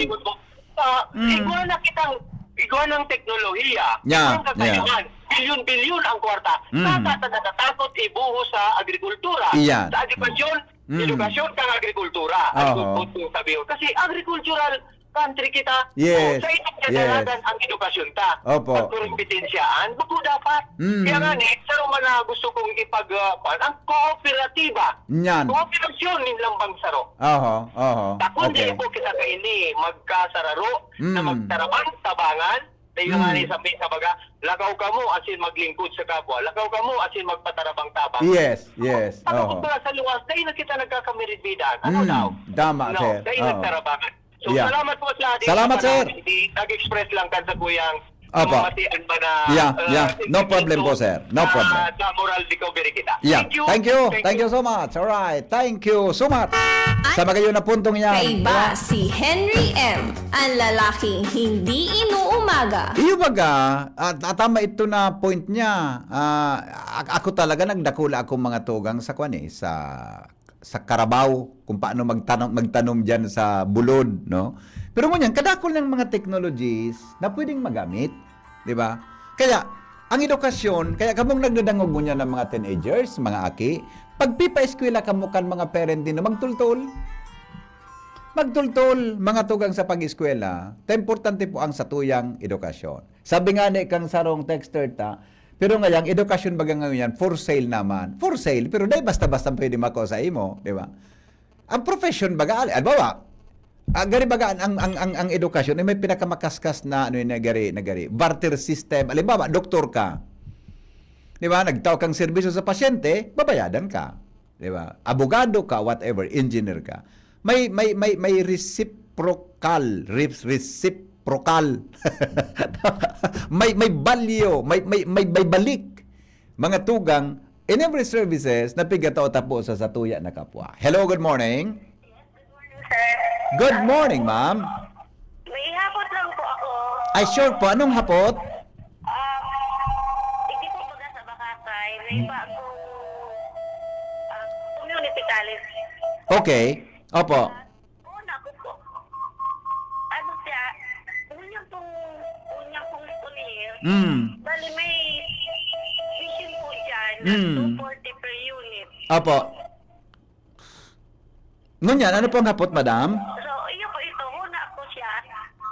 Ah, Mm. Igwa na kitang, igwa ng teknolohiya. Yeah, Igwa ng kakayahan. Bilyon-bilyon ang kwarta. Mm. Saka ta natatakot ibuho sa agrikultura. Iyan. Sa edukasyon, Mm. edukasyon kang agrikultura. Aha. Ang tututong sabi ko. Kasi agricultural country kita. Yes. O, sa inyong Yes. kadalagan ang edukasyon ta. Opo. Pagkorepetensyaan, bako dapat. Mm. Kaya nga ni, sa Roma na gusto kong ipag, uh, kuwan, ang kooperatiba. Nyan. Kooperasyon nin lambang saro. Oho, oho. Takon Okay. di po kita kaini magkasararo na Mm. magtarabang-tabangan. Dahil Mm. nga ni sabi ka baga, lakaw kamo asin maglingkod sa kapwa. Lakaw kamo asin magpatarabang-tabang. Yes, yes. Ano Oho. ko sa luwas, dahil na kita nagkakamiridbidan. Ano Mm, daw? tama, No, sir. Dahil Oo. nagtarabangan. So, Yeah. salamat po sa ating Salamat, sir. Di, nag-express lang kan sa kuyang Opo. matian ba na, Yeah, uh, yeah. No problem po, sir. No ah, problem. sa moral recovery kita. Yeah. Thank you. Thank you. Thank Thank you. you so much. All right. Thank you so much. Sa magayon na puntong yan. Kaiba si Henry M, ang lalaking hindi inuumaga. Iyo baga, at, at tama ito na point niya. Ah, ak-, ako talaga nagdakula akong mga tugang sa kwan eh, sa sa karabaw, kung paano magtanom, magtanom diyan sa bulod, no? Pero ngunyan, kadakol ng mga technologies na pwedeng magamit, di ba? Kaya, ang edukasyon, kaya kamong nagdadangog ngunyan ng mga teenagers, mga aki, pagpipa-eskwela kamo kan mga parent din, magtultol. Magtultol, mga tugang sa pag-eskwela, ta importante po ang satuyang edukasyon. Sabi nga ni kang sarong texter ta, pero ngayang edukasyon baga ngayon yan, for sale naman. For sale, pero dai basta-basta pwede makuha sa imo, di ba? Ang profession baga, ali-, halimbawa, ah, gari baga ang, ang, ang, ang edukasyon ay may pinakamakaskas na, ano yun, na gari, na gari, barter system. Halimbawa, doktor ka. Di ba? Nagtao kang serbisyo sa pasyente, babayadan ka. Di ba? Abogado ka, whatever, engineer ka. May, may, may, may reciprocal, re-, reciprocal. May, may value, may, may, may, may balik. Mga tugang, in every services na pigkatao tapo sa satuya na kapwa. Hello, good morning. Sir. Good morning, ma'am. May hapot lang po ako. Ay, sure po. Anong hapot? Ah, hindi po baga sa Boracay. May Hmm. iba akong, ah, community college. Okay. Opo. Una ko po. Ano siya, una pong, una pong school year, Mm. bali may tuition po dyan na Mm. two forty per unit. Opo. Ngunyan, ano pong hapot, madam? So, iyo po ito, una ko siya,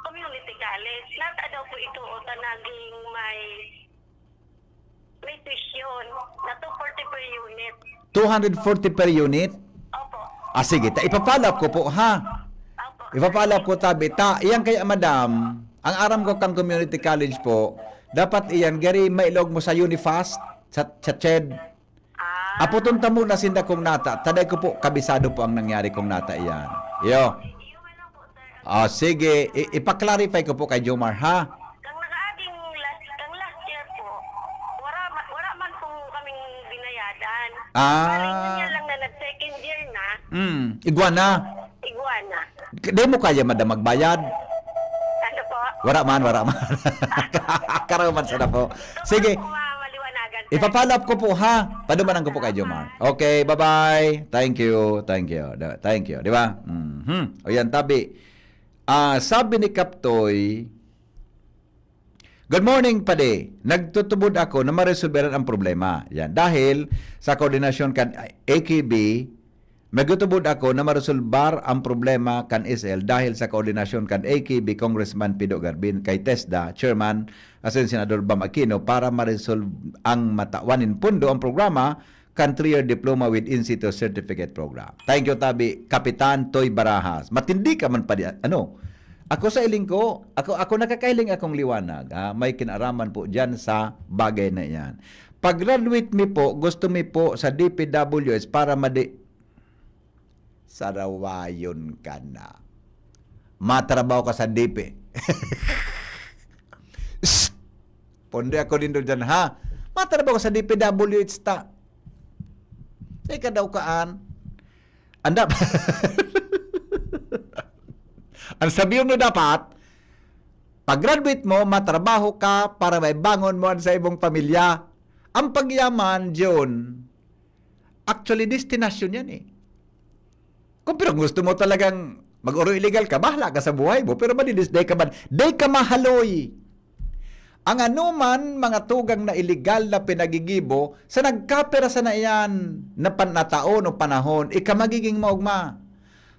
community college. Nata daw po ito, o ta naging may, may tuition na two forty per unit. Two hundred forty per unit? Opo. Ah, sige, ta, ipa-follow up ko po, ha? Opo. Ipa-follow up ko, tabi. Ta, iyan kaya, madam, ang aram ko kang community college po, dapat iyan, gari mailog mo sa Unifast, sa, sa ched. Ah. Aputon ta muna sinda kong nata. Taday ko po, kabisado po ang nangyari kong nata iyan. Iyo. Ah, sige. I-, ipa-clarify ko po kay Jomar, ha? Kang nakaaging last, kang last year po, wala ma-, wala man po kaming binayadan. Ah. Parang yun yan lang na nag-second year na. Mm. Igwa na. Iguana. Di mo kaya, madam, magbayad? Ano po? Wala man, wala man. Karuman sa na po. Sige. Gusto ko po ma-, maliwanagan, sir. Ipa-follow up ko po, ha? Padumanan ko po kay Jomar. Okay, bye-bye. Thank you, thank you. Da-, thank you, di ba? Mhm. O yan, tabi. Ah, sabi ni Kaptoy, "Good morning, Padi. Nagtutubod ako na maresolberan ang problema." Yan. Dahil sa koordinasyon kan A K B, nagtutubod ako na maresolbar ang problema kan S L dahil sa koordinasyon kan A K B Congressman Pido Garbin kay TESDA Chairman, asin Senador Bam Aquino para maresolve ang matawan nin pondo ang programa kan three-year diploma with in situ certificate program. Thank you, tabi, Kapitan Toy Barajas. Matindi ka man, Padi, ano? Ako sa iling ko, ako, ako nakakahiling akong liwanag, ha? May kinaraman po diyan sa bagay na iyan. Pag-graduate mi po, gusto mi po sa D P W S para madi-, sarawayon ka na. Matrabaho ka sa D P. Shh! Pondi ako nindo diyan, ha? Matrabaho ka sa D P W H ta. Sa ikadaw kaan. Anda. Ang sabiyon mo dapat, pag-graduate mo, matrabaho ka para may bangon mo an sa imong pamilya. Ang pagyaman, John, actually, destinasyon yan eh. Kung pero gusto mo talagang mag-oro illegal ka, bahala ka sa buhay mo. Pero madidis, day ka man, day ka mahaloy. Ang anuman mga tugang na illegal na pinagigibo, sa nagkapira sana iyan na pan-, na taon o panahon, ika magiging maogma.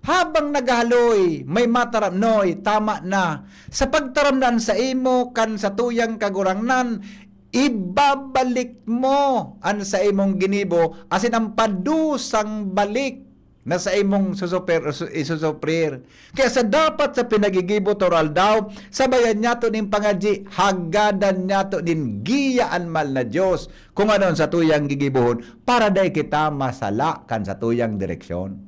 Habang naghahaloy, may mataram, noy, tama na. Sa pagtaram na an sa imo kan satuyang Kagurangnan, ibabalik mo an sa imong ginibo, asin ang padusang balik na sa imong susuper-, su-, isusuprir. Kaya sa dapat sa pinagigibo toral daw, sabayan niyato nin pangadyi, hagadan niyato nin giya an mahal na Diyos kung ano an satuyang gigibohon para dai kita masala kan satuyang direksyon.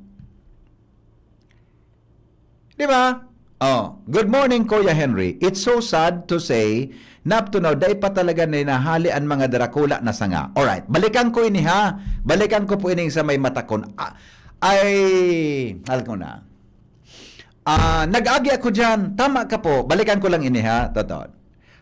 Di ba? Oh, good morning, Kuya Henry. It's so sad to say na up to now, dai pa talaga ninahali an mga darakula na sanga. Alright, balikan ko ini, ha. Balikan ko po ining sa may matakon. Ah, ay, alam ko na. Ah, nag-agi ako diyan. Tama ka po. Balikan ko lang ini, ha. Totoo.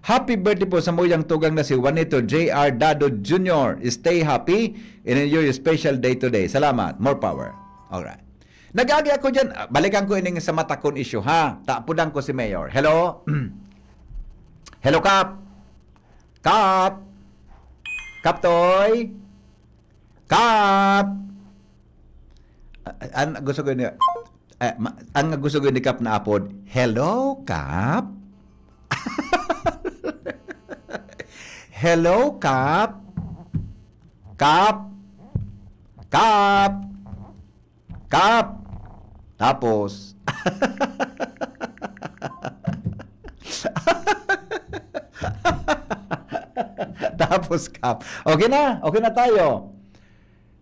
Happy birthday po sa muyang tugang na si Juanito J R Dado Junior. Stay happy and enjoy your special day today. Salamat. More power. Alright. Nag-agi ako diyan. Ah, balikan ko ining sa matakon issue, ha. Tapudan ko si Mayor. Hello? Hello, Kap? Kap? Kap Toy? Kap? Ah, an-, gusto ko ni, eh, ma-, ang gusto ko ni Kap na apod, "Hello, Kap?" "Hello, Kap? Kap? Kap? Kap?" Tapos, tapos, Kap. Okay na, okay na tayo.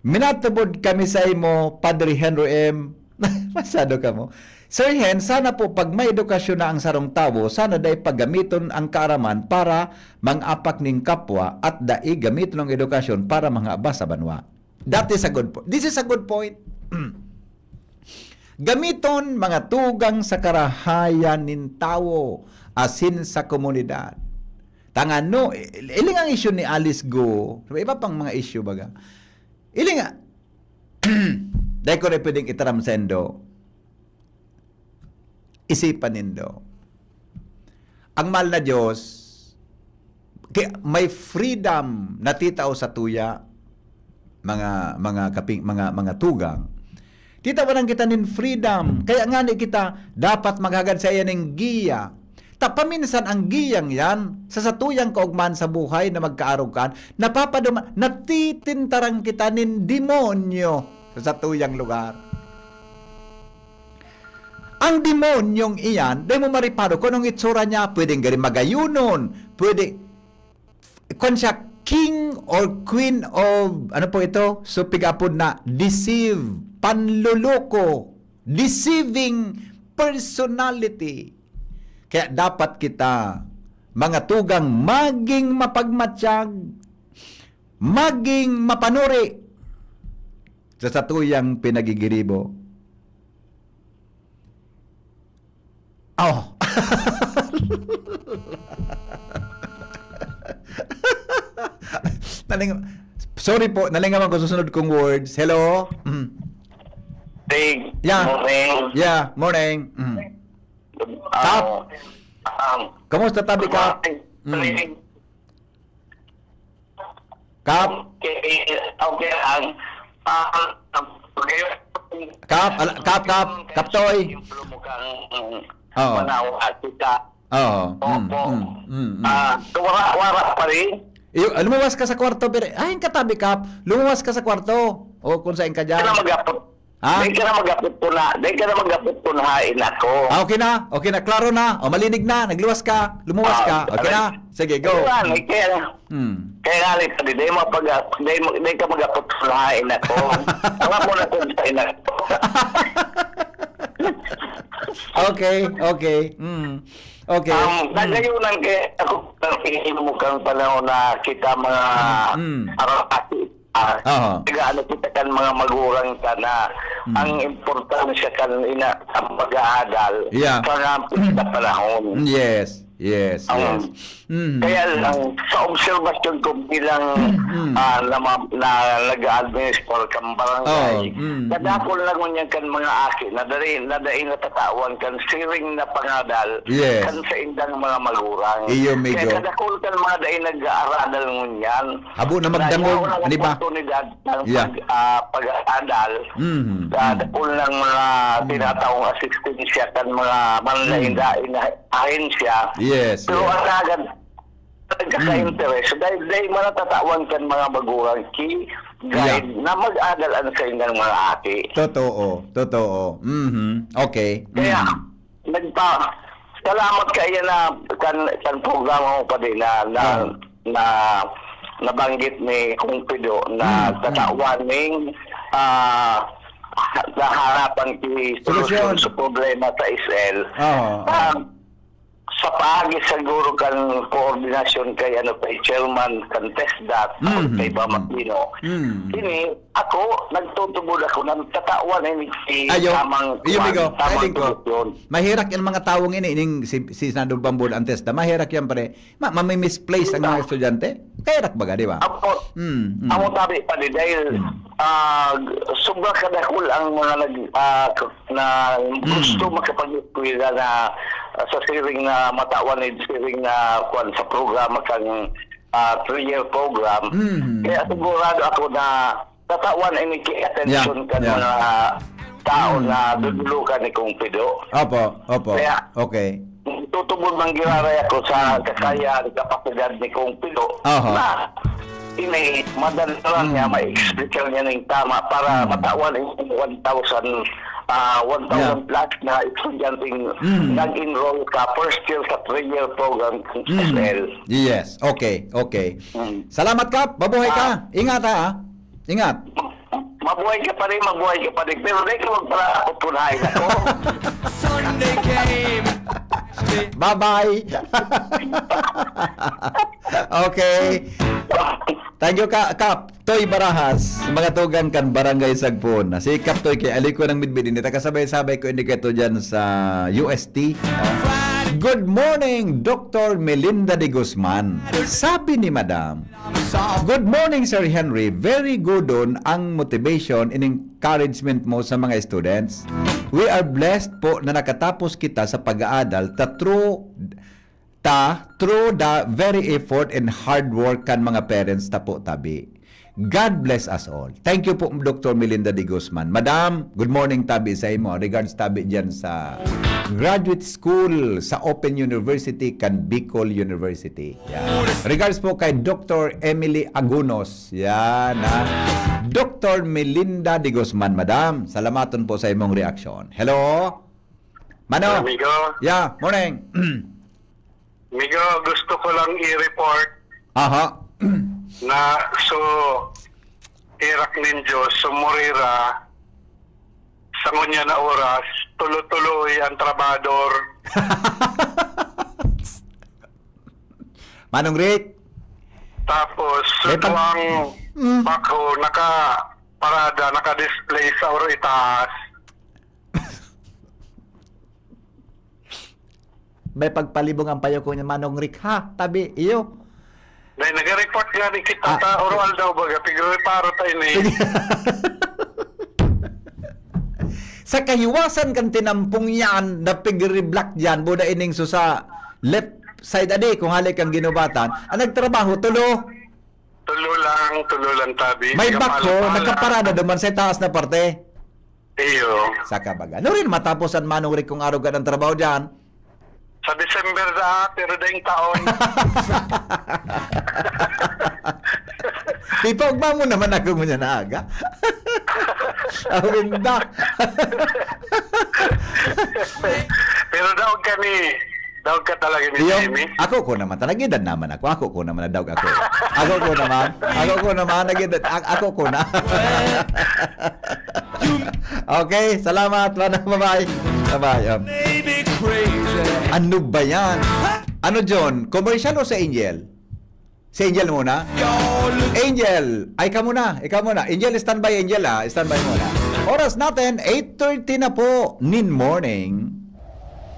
Minatubod kami sa imo, Padre Henry M. Masyado ka mo. Sir Hen, sana po pag may edukasyon na ang sarong tawo, sana dai paggamiton ang kaaraman para mang-apak ning kapwa at dai gamiton ang edukasyon para mangaba sa banwa. That is a good po-, this is a good point. Gamiton mga tugang sa karahayan nin tawo, asin sa komunidad. Tangano, i-, iling ang issue ni Alice Go, iba pang mga issue baga. Iling nga, dai ko na pwedeng itaram sa indo. Isipan nindo. Ang mahal na Diyos, ki-, may freedom na titao sa tuya, mga, mga kaping-, mga, mga tugang. Titawanan kita nin freedom. Kaya nga ni kita dapat maghagad sa iya ning giya. Ta paminsan ang giyang yan, sa satuyang kaugmahan sa buhay na magkaarog kan, napapaduma-, natitintaran kita nin demonyo sa satuyang lugar. Ang demonyong iyan, dai mo mariparo kung anong itsura niya. Pwedeng gari magayunon, pwede, kwan siya, king or queen of, ano po ito? So, pig-apod na deceive, panloloko, deceiving personality. Kaya dapat kita, mga tugang, maging mapagmatyag, maging mapanuri sa satuyang pinagigiribo. Oh. Naling-, sorry po, nalingawan ko susunod kong words. Hello? Mm. Tig, Yeah. Morning. Yeah, morning. Mm. Ah, um, Kamusta, tabi ka? Morning. Mm. Kap? Okay, okay lang. Ah, okay. Kap, ala-, Kap, Kap, Kap Toy. Yung lumukang, mm, Oo. manawa, kita. Oo. Mm, Opo. mm, mm, mm. Ah, wara, wara pa rin. Iyo, lumuwas ka sa kwarto, pero, ay, ang katabi, Kap. Lumuwas ka sa kwarto. O, kung saan ka Dai ka na dyan. mag-apot. Ha? Dai ka na mag-apot po na. Dai ka na mag-apot po na hain ako. Ah, okay na. Okay na. Klaro na. O, malinig na. Nagluwas ka. Lumuwas ka. Ah, Okay na. Sige, go. Kaya, kaya, Hmm. kaya nga rin, sabi, dai mo pag, dai, mo- dai ka mag-apot po na hain ako. Alam mo na kung saan ako. Okay, okay. Mm. Okay. Um, Mm. nagayunan kaya ako ng mo kang panahon na kita mga Mm. arati, ah, Aha. nag-aano kita kan mga magurang ta na Mm. ang importansya kan ina sa pag-aadal Yeah. sa nampis na panahon. Yes, yes, Ang- yes. Mm. Kaya lang, sa obserbasyon ko bilang Mm. ah, na, ma- na nag-a-administer kang barangay, Oh, mm, nadakol na ngunyan kan mga aki na dai, na dai natatawan kan siring na pangadal Yes. kan saindang mga magurang. Iyo, migo. Kaya kadakol kan mga dai nag-aaradal ngunyan. Habo na magdangog, Yaon ang ano ba? oportunidad ng Yeah. pag, ah, pag-aadal Mm, sa mm. dakol ng mga tinataong asistensya kan mga manlain-lain na ahensya. Yes, Pero yes. ang agad, nagkaka-interest. Dahil, dahil manatatawan kan mga magurang ki guide Yeah. na mag-adal ang saindang mga aki. Totoo, totoo. Mhm. Okay. Kaya, Mhm. nagpa, salamat kaya na kan, kan programa mo pa din na, na, Ah. na nabanggit ni Kong Pido na Mm, tatawan ning ah, naharapan ki solusyon sa problema sa S L. Oo, oo. Ah, sa paagi siguro kan koordinasyon kay, ano, kay chairman kan TESDA, Mhm. kay Bam Aquino. Mm. Ini, ako, nagtutubod ako na tatawan ini si Ayo, tamang iyo, kuwan, Migo, tamang kahiling ko. Solusyon. Maherak yung mga tawo ini, ining si, si Senador Bambol ang TESDA. Maherak yan, pre. Ma-, mami-misplace ang mga estudyante? Kaya rak baga, di ba? Apo, Hmm, hmm. Amo tabi pa di dahil, Hmm. ah, sobra kadakul ang mga nag-, ah, k-, na Hmm. gusto makapag-eskwela na, ah, sa siring na matawan ni siring na kwan sa programa kang, ah, three-year program. Hmm. Kaya sigurado ako na tatawan ini ki atensyon Yeah, kan yeah. mga tao Hmm, na hmm. dudulukan ni Kong Pido. Opo, opo. Kaya, Okay. tutubod man giraray ako sa Hmm, hmm. kakayahan, kapasidad ni Kong Pido Aha. na ini, madali lang niya, Hmm. ma-explain niya ning tama para Hmm. matawan yung one thousand, ah, one thousand Yeah. plus na estudyanteng Hmm. nag-enroll sa first year sa three-year program ng Hmm. S L. Yes. Okay, okay. Hmm. Salamat, Kap. Mabuhay ka. Ah. Ingat, ha. Ingat. Mabuhay ka pa rin, mabuhay ka pa rin. Pero di ka magpalakot kung hain ako. Sunday game. Bye-bye. Okay. Thank you, Ka-, Kap. Toy Barajas, mga tugang kan Barangay Sagpon. Si Kap Toy kay aliko ng midbid, hindi takasabay-sabay ko, hindi kayo dyan sa U S T. Good morning, Doctor Melinda de Guzman. Sabi ni Madam, Good morning, Sir Henry. Very good on ang motivation and encouragement mo sa mga students. We are blessed po na nakatapos kita sa pag-aadal ta through, ta through the very effort and hard work kan mga parents ta po tabi. God bless us all. Thank you po, Doctor Melinda de Guzman. Madam, good morning tabi sa imo. Regards tabi dyan sa graduate school sa Open University kan Bicol University. Yeah. Regards po kay Doctor Emily Agunos. Yan, ha. Doctor Melinda de Guzman, madam. Salamaton po sa imong reaksyon. Hello? Mano? Amigo. Yeah, morning. Amigo, gusto ko lang i-report Aha. na so, irak nin Diyos, sumurira, sa ngunyan na oras, tulo-tuloy ang trabador. Manong Rick? Tapos, May pag- sudwang Mm. backhoe, nakaparada, naka-display sa oro itaas. May pagpalibong ang payo ko niya, Manong Rick, ha? Tabi, iyo. Dahil nag-report nga ni kita Ah. ta, oro aldaw baga, pigre-reparo ta ini. Sa kahiwasan kan tinampong yan, na pigre-block dyan, buda ining so sa left side adi, kung hali kang ginubatan, ang nagtrabaho, tulo. Tulo lang, tulo lang tabi. May Kapala-pala. Backhoe, nakaparada duman sa taas na parte. Iyo. Saka baga. Ano rin matapos ang Manong Rick kung arugan ang trabaho dyan? Sa December na, pero daing taon. Ipaugma mo naman ako ngunyan na aga. Awinda. Pero daog kami. Daog ka talaga ni Iyo, Jimmy. Ako ko naman talaga, edad naman ako. Ako ko naman na daog ako. Ako ko naman. Ako ko naman, nag-edad. A-, ako ko na. Okay, salamat, Lana. Bye-bye. Bye-bye. Um. Ano ba yan? Ano, John? Commercial o sa Angel? Si Angel muna? Angel, ay ka muna, ikaw muna. Angel, standby, Angel, ah. Standby muna. Oras natin, eight thirty na po nin morning.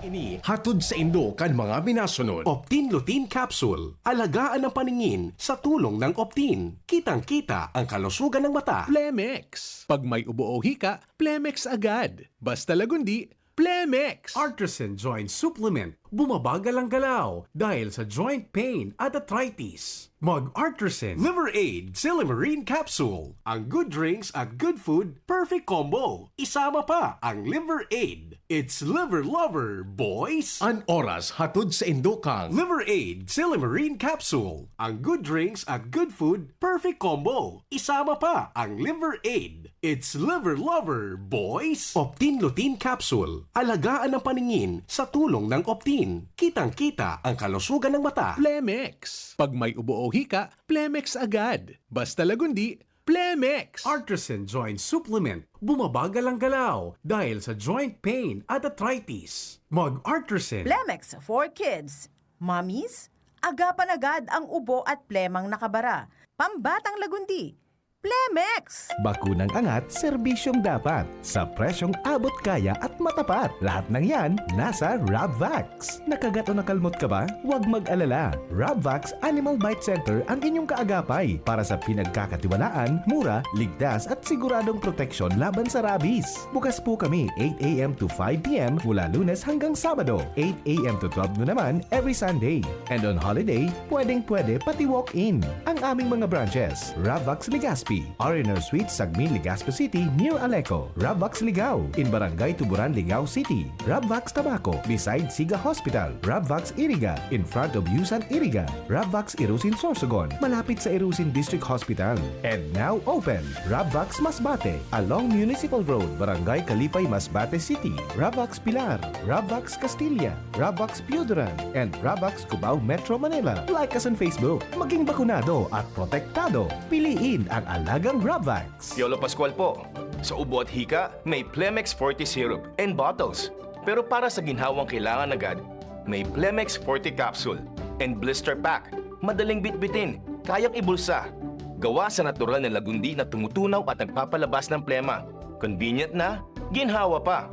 Ini hatod saindo kan mga minasunod. Optin Lutein Capsule. Alagaan ang paningin sa tulong ng Optin. Kitang-kita ang kalusugan ng mata. Plemex. Pag may ubo o hika, Plemex agad. Basta lagundi, Plemex. Artisan Joint Supplement. Bumabagal ang galaw dahil sa joint pain at arthritis. Mag Artisan Liver Aid Silymarin Capsule. Ang good drinks at good food, perfect combo. Isama pa ang Liver Aid. It's Liver Lover, boys! An oras hatod saindo kang Liver Aid Silymarin Capsule. Ang good drinks at good food, perfect combo. Isama pa ang Liver Aid. It's Liver Lover, boys! Optin Lutein Capsule. Alagaan ang paningin sa tulong ng Optin. Kitang-kita ang kalusugan ng mata. Plemex. Pag may ubo o hika, Plemex agad. Basta lagundi, Plemex! Artisan Joint Supplement. Bumabagal ang galaw dahil sa joint pain at arthritis. Mag-Artisan. Plemex for kids, mommies, agapan agad ang ubo at plemang nakabara. Pambatang lagundi, Plemex! Bakunang angat, serbisyong dapat, sa presyong abot-kaya at matapat. Lahat ng yan, nasa Rabvax. Nakagat o nakalmot ka ba? Huwag mag-alala. Rabvax Animal Bite Center ang inyong kaagapay para sa pinagkakatiwalaan, mura, ligtas at siguradong proteksyon laban sa rabies. Bukas po kami eight a m to five p m mula Lunes hanggang Sabado, eight a m to twelve noon naman every Sunday. And on holiday, pwedeng-pwede pati walk-in. Ang aming mga branches, Ravax Legazpi, R and R Suite, Sagmin, Legazpi City, near Aleco, Ravax Ligao, in Barangay Tuburan, Ligao City, Ravax Tabaco, beside Siga Hospital, Ravax Iriga, in front of Yusan Iriga, Ravax Irusin Sorsogon, malapit sa Irusin District Hospital. And now open, Ravax Masbate, along Municipal Road, Barangay Kalipay, Masbate City, Ravax Pilar, Ravax Castilla, Ravax Pioduran, and Ravax Cubao, Metro Manila. Like us on Facebook. Maging bakunado at protektado. Piliin ang alagang Ravax. Piolo Pascual po. Sa ubo at hika, may Plemex Forte Syrup and bottles. Pero para sa ginhawang kailangan agad, may Plemex Forte Capsule and Blister Pack. Madaling bitbitin, kayang ibulsa. Gawa sa natural na lagundi na tumutunaw at nagpapalabas ng plema. Convenient na, ginhawa pa.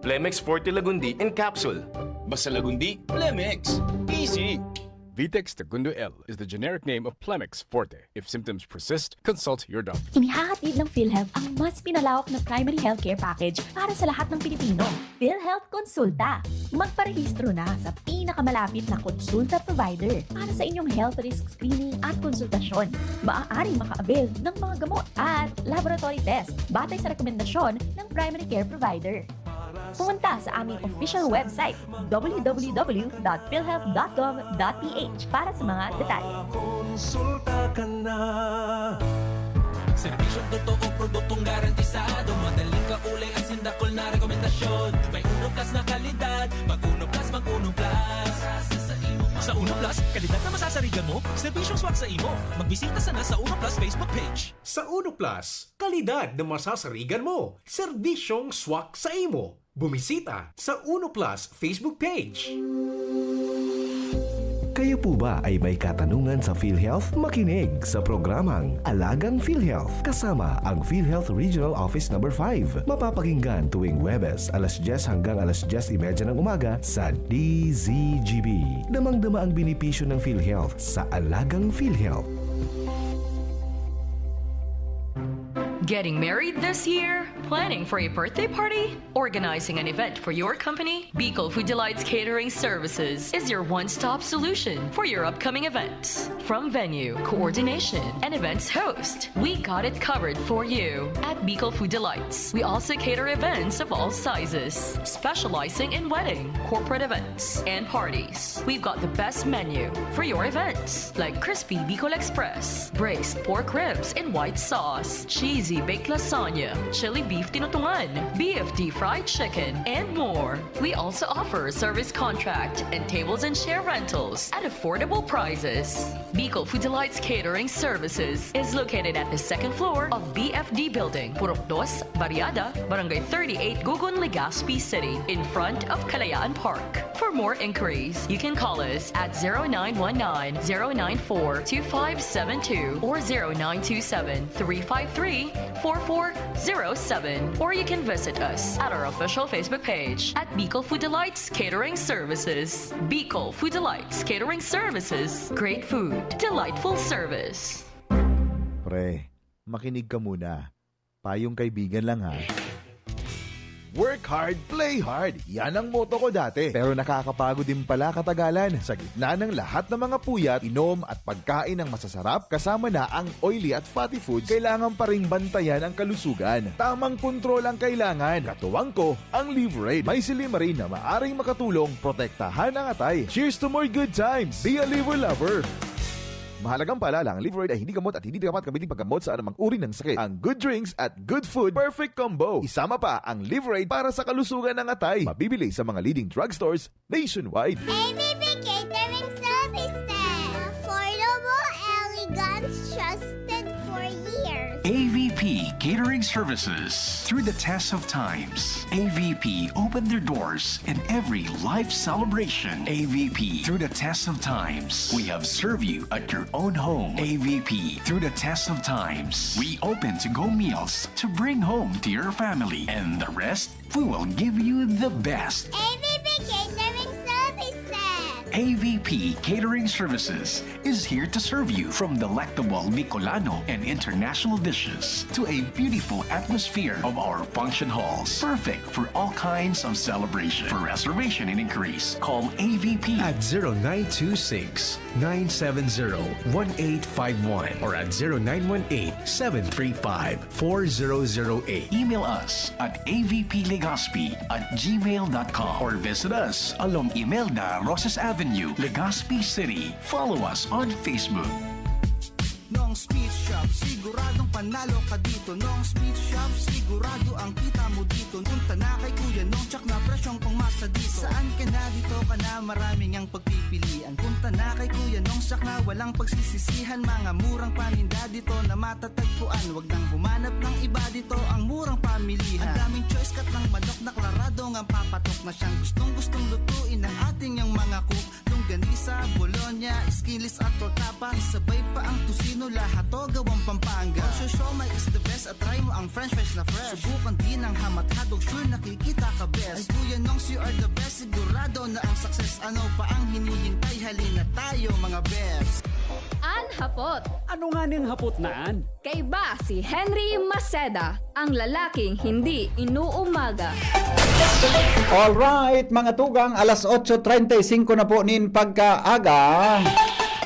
Plemex Forte Lagundi in Capsule. Basta Lagundi, Plemex. Easy! Vitex Segundo L is the generic name of Plemex Forte. If symptoms persist, consult your doctor. Inihahatid ng PhilHealth ang mas pinalawak na primary healthcare package para sa lahat ng Pilipino. PhilHealth Konsulta. Magparehistro na sa pinakamalapit na konsulta provider para sa inyong health risk screening at konsultasyon. Maaaring maka-avail ng mga gamot at laboratory test batay sa rekomendasyon ng primary care provider. Pumunta sa aming official website, w w w dot philhealth dot gov dot p h para sa mga detalye. Konsulta ka na. Serbisyong totoo, produktong garantisado, madaling kaulay, asin dakul na rekomendasyon. May Uno Plus na kalidad, mag Uno Plus, mag Uno Plus. Sa Uno Plus, kalidad na masasarigan mo, serbisyong swak sa imo. Magbisita sana sa Uno Plus Facebook page. Sa Uno Plus, kalidad na masasarigan mo, serbisyong swak sa imo. Bumisita sa Uno Plus Facebook page. Kayo po ba ay may katanungan sa PhilHealth? Makinig sa programang Alagang PhilHealth kasama ang PhilHealth Regional Office Number five. Mapapakinggan tuwing Huwebes, alas dyes hanggang alas dyes y media ng umaga sa D Z G B. Damang-dama ang benepisyo ng PhilHealth sa Alagang PhilHealth. Getting married this year? Planning for a birthday party? Organizing an event for your company? Bicol Food Delights Catering Services is your one-stop solution for your upcoming events. From venue, coordination, and events host, we got it covered for you. At Bicol Food Delights, we also cater events of all sizes, specializing in wedding, corporate events, and parties. We've got the best menu for your events, like crispy Bicol Express, braised pork ribs in white sauce, cheesy baked lasagna, chili beef tinutungan, B F D fried chicken, and more. We also offer service contract and tables and chair rentals at affordable prices. Bicol Food Delights Catering Services is located at the second floor of B F D Building, Purok Dos, Barriada, Barangay thirty-eight, Gugun, Legazpi City, in front of Kalayaan Park. For more inquiries, you can call us at zero nine one nine, zero nine four, two five seven two or zero nine two seven, three five three, four four zero seven, or you can visit us at our official Facebook page at Bicol Food Delights Catering Services. Bicol Food Delights Catering Services. Great food, delightful service. Pre, makinig ka muna. Payong kaibigan lang, ha. Work hard, play hard. Yan ang motto ko dati. Pero nakakapagod din pala katagalan. Sa gitna ng lahat ng mga puyat, inom at pagkain ng masasarap, kasama na ang oily at fatty foods, kailangan pa ring bantayan ang kalusugan. Tamang kontrol ang kailangan. Katuwang ko, ang Liverade. May silymarin na maaring makatulong protektahan ang atay. Cheers to more good times! Be a Liver Lover! Mahalagang paalala, ang Liverade ay hindi gamot at hindi dapat gamitin paggamot sa anumang uri ng sakit. Ang good drinks at good food, perfect combo. Isama pa ang Liverade para sa kalusugan ng atay. Mabibili sa mga leading drugstores nationwide. A B B Catering Services. Affordable, elegant, trusted for years. Catering services. Through the test of times, A V P opened their doors in every life celebration. A V P, through the test of times, we have served you at your own home. A V P, through the test of times, we open to-go meals to bring home to your family. And the rest, we will give you the best. A V P Catering Services. A V P Catering Services is here to serve you, from delectable Bicolano and international dishes to a beautiful atmosphere of our function halls. Perfect for all kinds of celebration. For reservation and inquiries, call A V P at zero nine two six, nine seven zero, one eight five one or at zero nine one eight, seven three five, four zero zero eight. Email us at A V P Legazpi at gmail dot com or visit us along Imelda Rosas Avenue, Legazpi City. Follow us on Facebook. Nong Speed Shop, siguradong panalo ka dito. Nong Speed Shop, sigurado ang kita mo dito. Punta na kay Kuya Nong, tsak na presyong pangmasa dito. Saan ka na, dito ka na, maraming ang pagpipilian. Punta na kay Kuya Nong, tsak na walang pagsisisihan. Mga murang paninda dito na matatagpuan. Wag nang humanap ng iba, dito ang murang pamilihan. Ang daming choice, cut ng manok na klarado ngang papatok na siyang gustong-gustong lutuin ng ating yang mga cook. Longganisa, bologna, skinless at tortapa, isabay pa ang tocino, lahat to gawang Pampanga. Ang siomai is the best at try mo ang french fries na fresh. Subukan din ang ham at hotdog, sure nakikita ka best. Ay Kuya Nongs, you are the best, sigurado na ang success. Ano pa ang hinihintay? Halina tayo mga best. An hapot. Ano nga ning hapot na an? Kaiba si Henry Maceda, ang lalaking hindi inuumaga. Alright, mga tugang, alas otso treinta y cinco na po nin pagkaaga.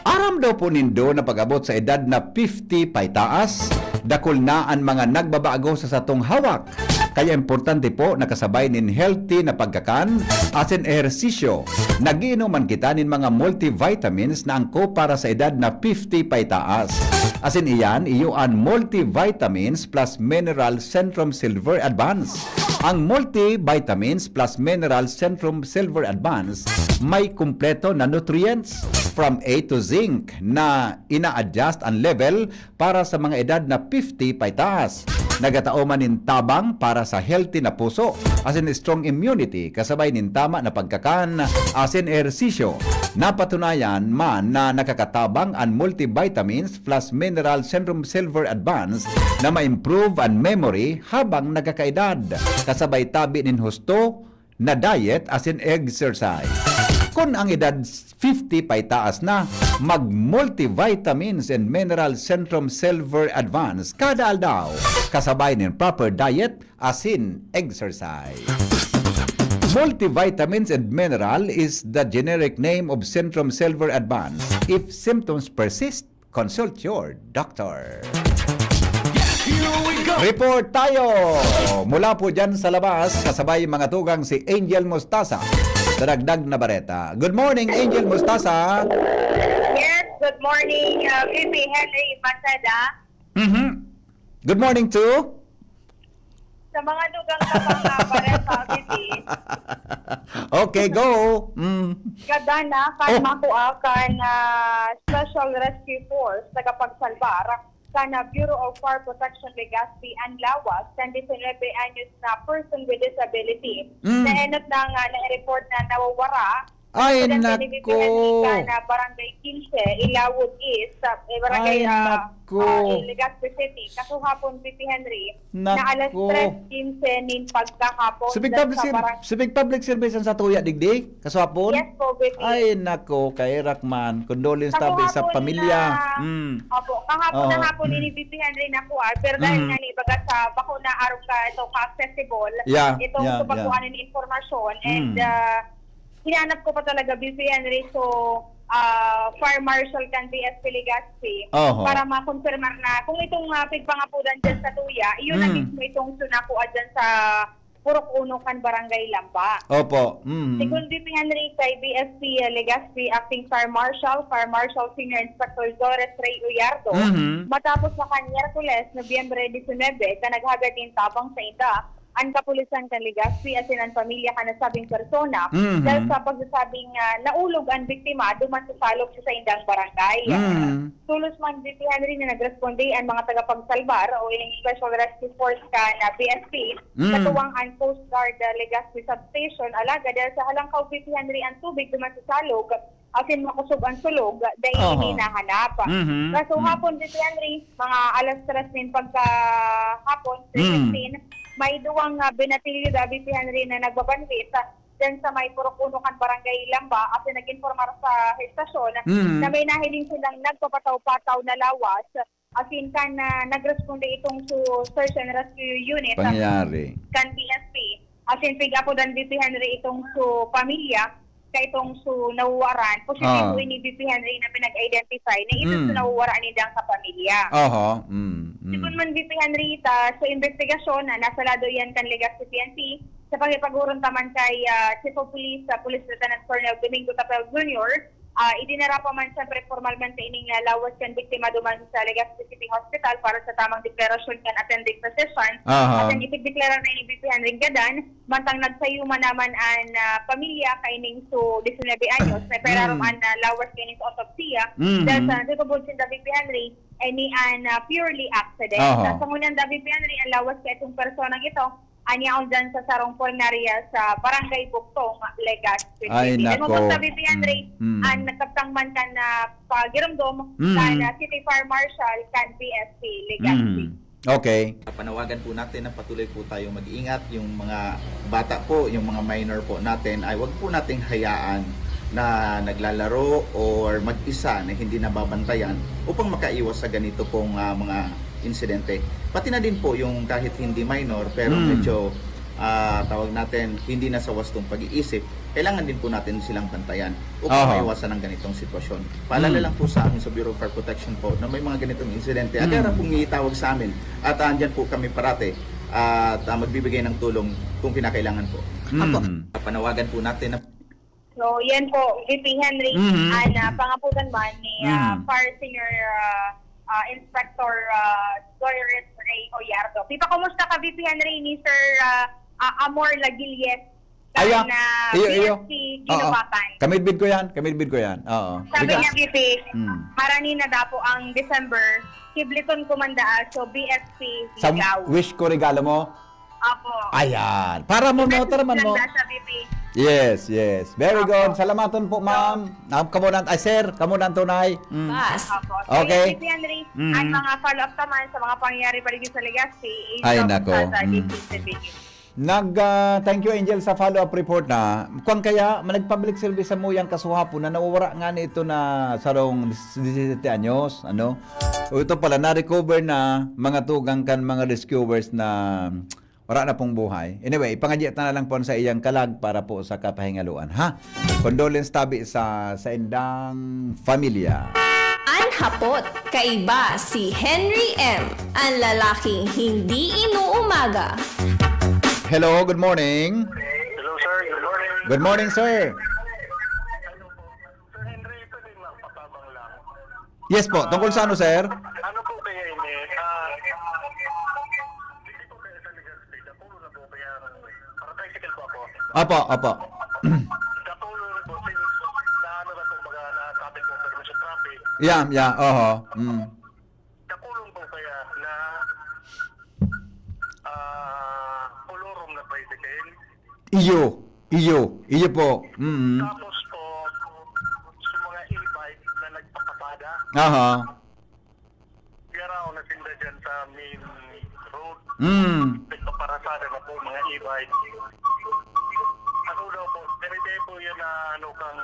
Aram daw po nindo na pag-abot sa edad na fifty paitaas, dakul na an mga nagbabago sa satong hawak. Kaya importante po na kasabay nin healthy na pagkakan asin ehersisyo, nag-iinom man kita nin mga multivitamins na angko para sa edad na fifty paitaas. Asin iyan, iyo an multivitamins plus mineral Centrum Silver Advance. Ang multivitamins plus mineral Centrum Silver Advance may kumpleto na nutrients from A to zinc na ina-adjust an level para sa mga edad na fifty paitaas. Nagatao man nin tabang para sa healthy na puso, asin strong immunity, kasabay nin tama na pagkakan, asin ehersisyo. Napatunayan man na nakakatabang an multivitamins plus mineral Centrum Silver Advance na ma-improve an memory habang nagkakaedad, kasabay tabi nin husto na diet asin exercise. Kun ang edad fifty paitaas na, mag-multivitamins and mineral Centrum Silver Advance kada aldaw, kasabay nin proper diet asin exercise. Multivitamins and mineral is the generic name of Centrum Silver Advance. If symptoms persist, consult your doctor. Report tayo mula po dyan sa labas, kasabay mga tugang si Angel Mustasa sa dagdag na bareta. Good morning, Angel Mustasa. Yes, good morning, uh, V P Henry Maceda. Mhm. Good morning to Sa mga dugang ka mga bareta, V P. Okay, go. Mm. Gada na kan Oh. makua kan, ah, Special Rescue Force, tagapagsalbar, kan, ah, Bureau of Fire Protection Legazpi, an lawas kan diecinuebe anyos na person with disability. Mm. Naenot na nga na-report na nawawara Ay, Presidente ni nako. V P Henry kan, ah, Barangay Quince, Ilawod East, sa, eh, Barangay, Ay, ah, nako. ah, Legazpi City. Kasuhapon, V P Henry, na alas Nako. tres quince nin pagkahapon Sa big dyan public sa ser-, barang- sa big public service ang sa tuya, digdi? Kasuhapon? Yes po, V P. Ay, nako, kairak man. Condolence tabi sa Kasuhapon pamilya. na, Mm. opo, kahapon na Oo. hapon Mm. ini V P Henry na kuha, pero dahil Mm. nga ni baga sa bako na arog ka, ito ka accessible, Yeah, itong yeah, sa pagkuha yeah. ng impormasyon, and, Mm. ah, hinanap ko pa talaga, V P Henry, so, ah, Fire Marshal kan B S P Legazpi Oho. para makonfirmar na kung itong, ah, pigpangapudan dyan sa tuya, iyon na Mm. mismo itong sunako dyan sa Purok Uno kan Barangay Lamba. Opo. Mm. Segun V P Henry kay B S P Legazpi Acting Fire Marshal, Fire Marshal Senior Inspector Zores Rey Uyardo, Mhm. matapos na kan Miyerkules, Nobyembre diecinuebe, ta naghagad nin tabang sa inda, an kapulisan kan Legazpi asin an pamilya kan nasabing persona Mhm. dahil sa pagsasabing, ah, naulog an biktima duman sa salog sa saindang barangay. Mm. Tolos man, V P Henry, na nagresponde an mga tagapagsalbar o ining Special Rescue Force kan, ah, B S P, Mm. katuwang an Coast Guard, ah, Legazpi Substation, alagad dahil sa halangkaw, V P Henry, an tubig duman sa salog, asin makosog an sulog, dai Aha. ini nahanap. Mhm. Kaso Mm. hapon, V P Henry, mga alas tres nin pagkahapon, Mm. three fifteen, may duwang, ah, binatilyo da, V P Henry, na nagbabanwit, ah, dyan sa may Purok Uno kan Barangay Lamba, asin nag-informar sa estasyon Mm. na may nahiling silang nagpapataw-pataw na lawas, asin kan, ah, nagresponde itong su search and rescue unit, ah, Pangyayari. kan B S P. Asin pig-apodan, V P Henry, itong su pamilya, kaitong su nawawaran. Positibo Ah. ini, V P Henry, na pinag-identify na ito su Mm. nawawaran nindang kapamilya. Oho. Mm, mm. Sigon man, V P Henry, ta, sa investigasyon na nasa lado iyan kan Legazpi P N P, sa pakipag-oron ta man kay, ah, Chief of Police, ah, Police Lieutenant Colonel Domingo Tapel Junior, ah, idinara pa man siyempre formalmente ining, ah, lawas kan biktima duman sa Legazpi City Hospital para sa tamang deklarasyon kan attending physician. Aha. Asin ipigdeklara na ini, V P Henry, gadan, mantang nagsayuma naman an, ah, pamilya kaining su disinebe anyos na ipararom Mm. an, ah, lawas kaining sa autopsiya. Mhm. Dahil sa nagtutubod sinda, V P Henry, ini an, ah, purely accident. Aha. Sa ngunyan da, V P Henry, an lawas kaitong personang ito, an yaon dyan sa sarong punerarya sa Barangay Bugtong, Legazpi City. Ay, nako. Nagmamugos sa V P Henry, Mm, mm. an nagkabtang man kan, ah, pagiromdom Mm. kan, ah, City Fire Marshal kan B S P Legazpi. Mm. Okay. Panawagan po natin na patuloy po tayong mag-iingat. Yung mga bata po, yung mga minor po natin, ay wag po nating hayaan na naglalaro or mag-isa na hindi nababantayan upang makaiwas sa ganito pong, ah, mga insidente. Pati na din po yung kahit hindi minor, pero Hmm. medyo, ah, tawag natin, hindi na sa wastong pag-iisip, kailangan din po natin silang bantayan upang Aha. maiwasan ang ganitong sitwasyon. Paalala Hmm. lang po sa amin sa Bureau of Fire Protection po na may mga ganitong insidente. At Hmm. kaya pong itawag sa amin. At, ah, andyan po kami parati. At, ah, magbibigay ng tulong kung kinakailangan po. Apo. Hmm. Panawagan po natin na So, yan po, V P Henry, Mhm. an, ah, pangaputan man ni, ah, Mhm. Fire Senior, ah, ah, Inspector, ah, Doris Ray Oyardo. Pipakumusta ka, V P Henry, ni Sir, ah, ah, Amor Lagilles? Ay, ah, Kan, ah, iyo, iyo. B S P Oo. Ginubatan. Kamidbid ko yan, kamidbid ko yan. Oo. Sabi Bigas. niya, V P, Hmm. harani na dapo ang December, hibliton ko man daa, so B S P Sa Ligao. wish ko, regalo mo? Apo. Ayan. Para mo, Message no, tara man lang mo. da sa V P. Yes, yes. Very Apo. good. Salamaton po, ma'am. Ah, kamo na, ay, sir, kamo na ang tunay. Mm. Bas. Apo. So, Okay. yun, V P Henry, Mhm. ang mga follow-up naman sa mga pangyayari paligid sa Legazpi, Ay, i-drop nako. sa, sa Mm. D P C V. Nag, ah, thank you, Angel, sa follow-up report na. Kwan kaya, nag-public service sa muyang kasuhapon na nawawara nga nito na sarong dis-, disisete anyos, ano? O ito pala, na-recover na mga tugang kan mga rescuers na wala na pong buhay. Anyway, ipangadya ta na lang po sa iyang kalag para po sa kapahingaluan, ha? Condolence tabi sa, sa indang familia. An hapot, kaiba si Henry M, an lalaking hindi inuumaga. Hello, good morning. Hello, sir. Good morning. Good morning, sir. Sir Henry, pwede magpatabang lang? Yes po. Tungkol sa ano, sir? Ano po kaya ini? Ah, dito po kaya sa Legazpi, dakulo na po kaya, para tricycle po ako. Opo, opo. Dakulo na po, since na ano na po, baga nasabi po, pero sa traffic. Yeah, yeah, oho. Mm. Dakulo po kaya na, ah, kolorom na tricycle. Iyo, iyo, iyo po. Mm. Tapos po, sa mga e-bike na nagpapasada, Aha. garaw na sinda dyan sa main road. Mm. Nagpaparasada na po mga e-bike. Ano daw po, pwede po yun na ano kang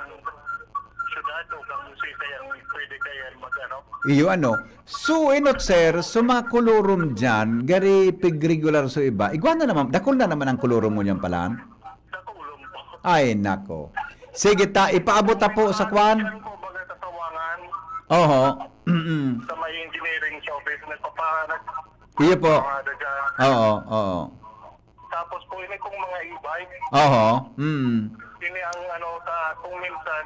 syudad o kang sisay ang pwede kaya mag ano? Iyo ano. So, inot, sir, so mga kolorom dyan, gari pig regular so iba. Igwa na naman, dakul na naman ang kolorom mo niyan pala. Dakulo po. Ay, nako. Sige ta, ipaabot ta po sa kwan. Yan po, baga sa Sawangan. Oho. Mm-mm. Sa may engineering sa office, nagpapa-, nag-, Iyo po. mga daga. Oo, oo. Tapos po, ini pong mga e-bike. Oho. Mm. Ini ang ano, sa, kung minsan,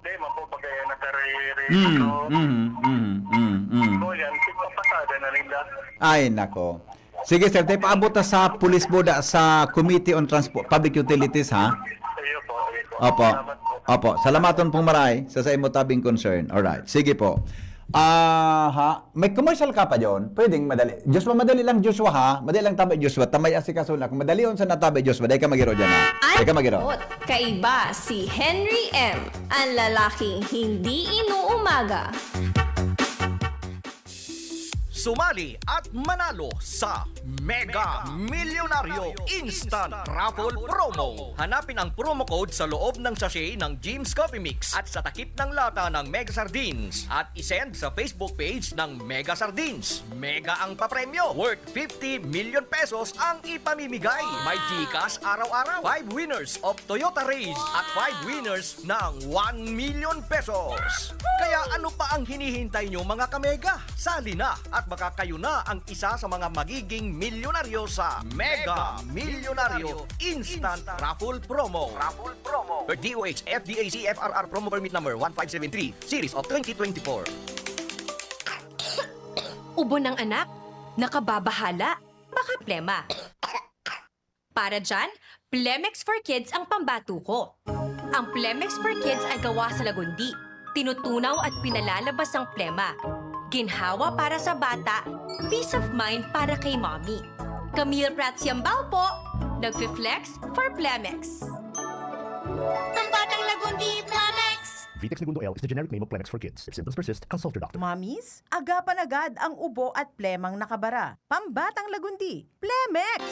di man po, pag kaya nakarere-, Mm, ano. mm, mm, mm, mm. So, yan, pagpapasada na rin lang. Ay, nako. Sige, sir, tayo paabot ta sa pulis boda sa Committee on Transport, Public Utilities, ha? Ayun po, ayun po. Opo. Salamat po. Opo. Salamaton pong maray sa, sa imo tabing concern. Alright. Sige po. Ah, ha? May commercial ka pa, John? Pwedeng madali. Joshua, madali lang, Joshua, ha? Madali lang, tabi, Joshua. Tamay asikaso na. Kung madali yun sa natabi, Joshua, dahil ka magiro dyan, ha? Dahil ka magiro. Kaiba si Henry M, ang lalaking hindi inuumaga. Sumali at manalo sa Mega Milyonaryo Instant Raffle Promo. Hanapin ang promo code sa loob ng sachet ng Jim's Coffee Mix at sa takip ng lata ng Mega Sardines at isend sa Facebook page ng Mega Sardines. Mega ang papremyo, worth fifty million pesos ang ipamimigay. May GCash araw-araw. Five winners of Toyota Raize at five winners ng one million pesos. Kaya ano pa ang hinihintay nyo, mga kamega? Sali na at baka kayo na ang isa sa mga magiging milyonaryo sa Mega Milyonaryo Instant Raffle Promo. Raffle Promo. Per D O H F D A C F R R Promo Permit Number one five seven three, Series of twenty twenty-four. Ubo ng anak? Nakababahala? Baka plema. Para dyan, Plemex for Kids ang pambato ko. Ang Plemex for Kids ay gawa sa lagundi. Tinutunaw at pinalalabas ang plema. Ginhawa para sa bata, peace of mind para kay mommy. Camille Prats Yambao po, nagfi-flex for Plemex. Ang batang lagundi, Plemex! Vitex Negundo L is the generic name of Plemex for kids. If symptoms persist, consult your doctor. Mamis, agapan agad ang ubo at plemang nakabara. Pambatang lagundi, Plemex!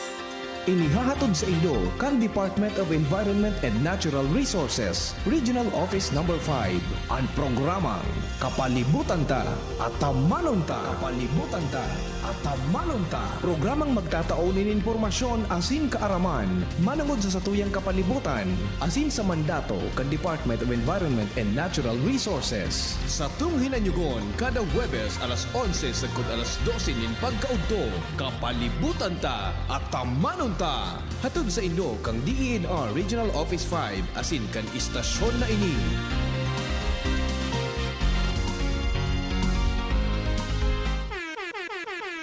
Inihahatod sa inyo kan Department of Environment and Natural Resources, Regional Office Number five, an programang Kapalibutan Ta, Atamanon Ta. Kapalibutan Ta, Atamanon Ta. Programang magtatao nin impormasyon asin kaaraman manongod sa satuyang kapalibutan asin sa mandato kan Department of Environment and Natural Resources. Satong hinanyugon kada Huwebes alas onse sagkod alas dose nin pagkaudto. Kapalibutan Ta, Atamanon Ta! Hatod sa inyo kan D E N R Regional Office five asin kan istasyon na ini.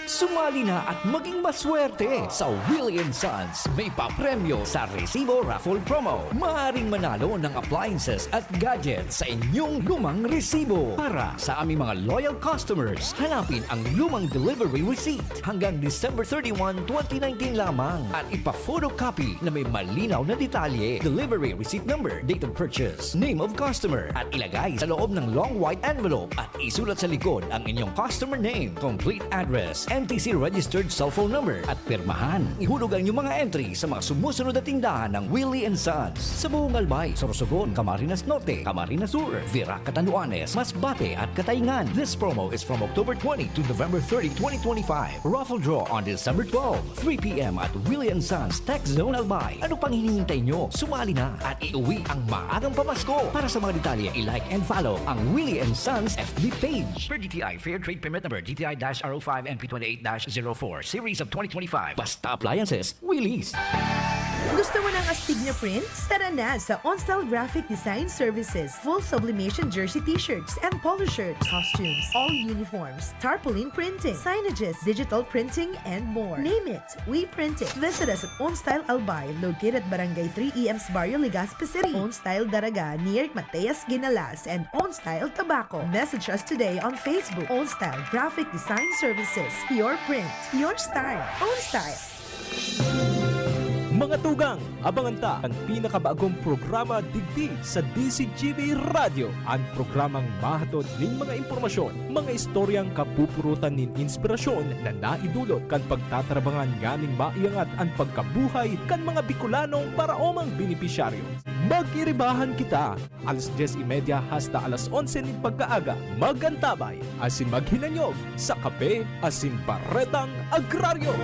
Sumali na at maging maswerte sa Willie and Sons May Papremyo sa Resibo Raffle Promo. Maaaring manalo ng appliances at gadgets sa inyong lumang resibo. Para sa aming mga loyal customers, hanapin ang lumang delivery receipt hanggang December thirty-one, twenty nineteen lamang at ipa-photocopy na may malinaw na detalye. Delivery receipt number, date of purchase, name of customer at ilagay sa loob ng long white envelope at isulat sa likod ang inyong customer name, complete address, N T C registered cellphone number at pirmahan. Ihulog ang inyong mga entry sa mga sumusunod na tindahan ng Willie and Sons sa buong Albay, Sorsogon, Camarines Norte, Camarines Sur, Virac, Catanduanes, Masbate at Cataingan. This promo is from October twenty to November thirty, twenty twenty-five. Raffle draw on December twelve, three p.m. at Willie and Sons Tech Zone Albay. Ano pang hinihintay nyo? Sumali na at iuwi ang maagang pamasko. Para sa mga detalye, i-like and follow ang Willie and Sons F B page. Per D T I Fair Trade Permit Number D T I dash R O five N P twenty-eight dash zero four Series of twenty twenty-five. Basta appliances, Willie's. Gusto mo ng astig na prints? Tara na sa OnStyle Graphic Design Services. Full sublimation jersey t-shirts and polo shirts, costumes, all uniforms, tarpaulin printing, signages, digital printing, and more. Name it, we print it. Visit us at OnStyle Albay, located at Barangay three E M's Barrio, Legazpi City. OnStyle Daraga, near Mateas Ginalas, and OnStyle Tabaco. Message us today on Facebook. OnStyle Graphic Design Services. Your print, your style. OnStyle. Mga tugang, abangan ta an pinakabagong programa digdi sa D Z G B Radyo, an programang mahatod nin mga impormasyon, mga istoryang kapupurutan nin inspirasyon na naidulot kan pagtatrabangan nganing maiangat an pagkabuhay kan mga Bicolanong paraomang benepisyaryo. Mag-iribahan kita! Alas dyes y media hasta alas onse nin pagkaaga, mag-antabay asin maghinanyog sa Kape asin Baretang Agraryo.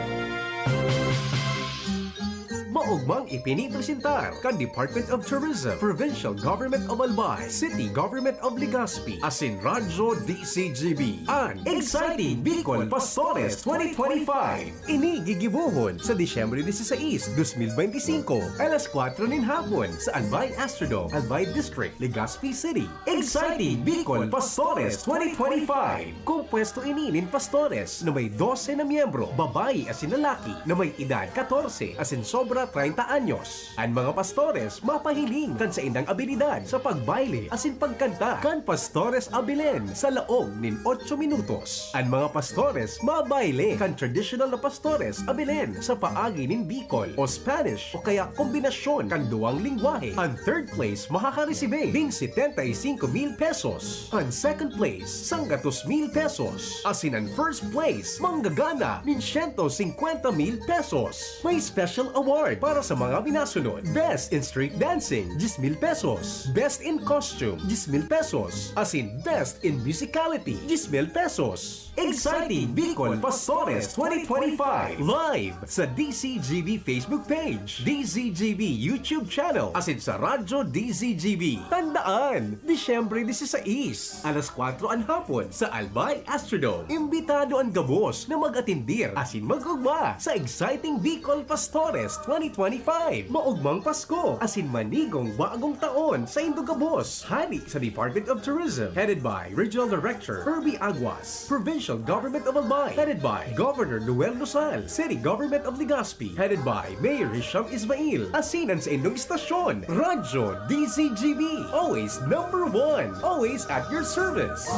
Ugmang ipinipresentar kan Department of Tourism, Provincial Government of Albay, City Government of Legazpi, asin Radyo D C G B, an Exciting Bicol Pastores twenty twenty-five. Ini gigibohon sa Disyembre dieciséis, dos mil beintisinko, alas kwatro nin hapon sa Albay Astrodome, Albay District, Legazpi City. Exciting Bicol Pastores twenty twenty-five. Kompuesto ini nin pastores na may dose na miyembro, babayi asin lalaki, na may edad katorse asin sobra treinta anyos. An mga pastores mapahiling kan saindang abilidad sa pagbayle asin pagkanta kan Pastores Abilen sa laog nin otso minutos. An mga pastores mabayle kan traditional na Pastores Abilen sa paagi nin Bicol o Spanish o kaya kombinasyon kan duwang lengwahe. An third place makakaresibe nin setenta y cinco mil pesos. An second place, sanggatos mil pesos. Asin an first place, manggagana nin siyento singkwenta mil pesos. May special award para sa mga minasunod: Best in Street Dancing, diyes mil pesos. Best in Costume, diyes mil pesos. Asin Best in Musicality, diyes mil pesos. Exciting Bicol Pastores twenty twenty-five, live sa D C G B Facebook page, D C G B YouTube channel, asin sa Radyo D C G B. Tandaan, Disyembre dieciséis, alas kwatro an hapon sa Albay Astrodome. Imbitado an gabos na mag-atendir asin mag-ugma sa Exciting Bicol Pastores twenty twenty-five. Maugmang Pasko asin manigong bagong taon saindo gabos. Hali sa Department of Tourism, headed by Regional Director Herbie Aguas. Provincial Government of Albay, headed by Governor Noel Rosal. City Government of Legazpi, headed by Mayor Hisham Ismail. Asin an saindong istasyon, Radyo D Z G B. Always number one. Always at your service.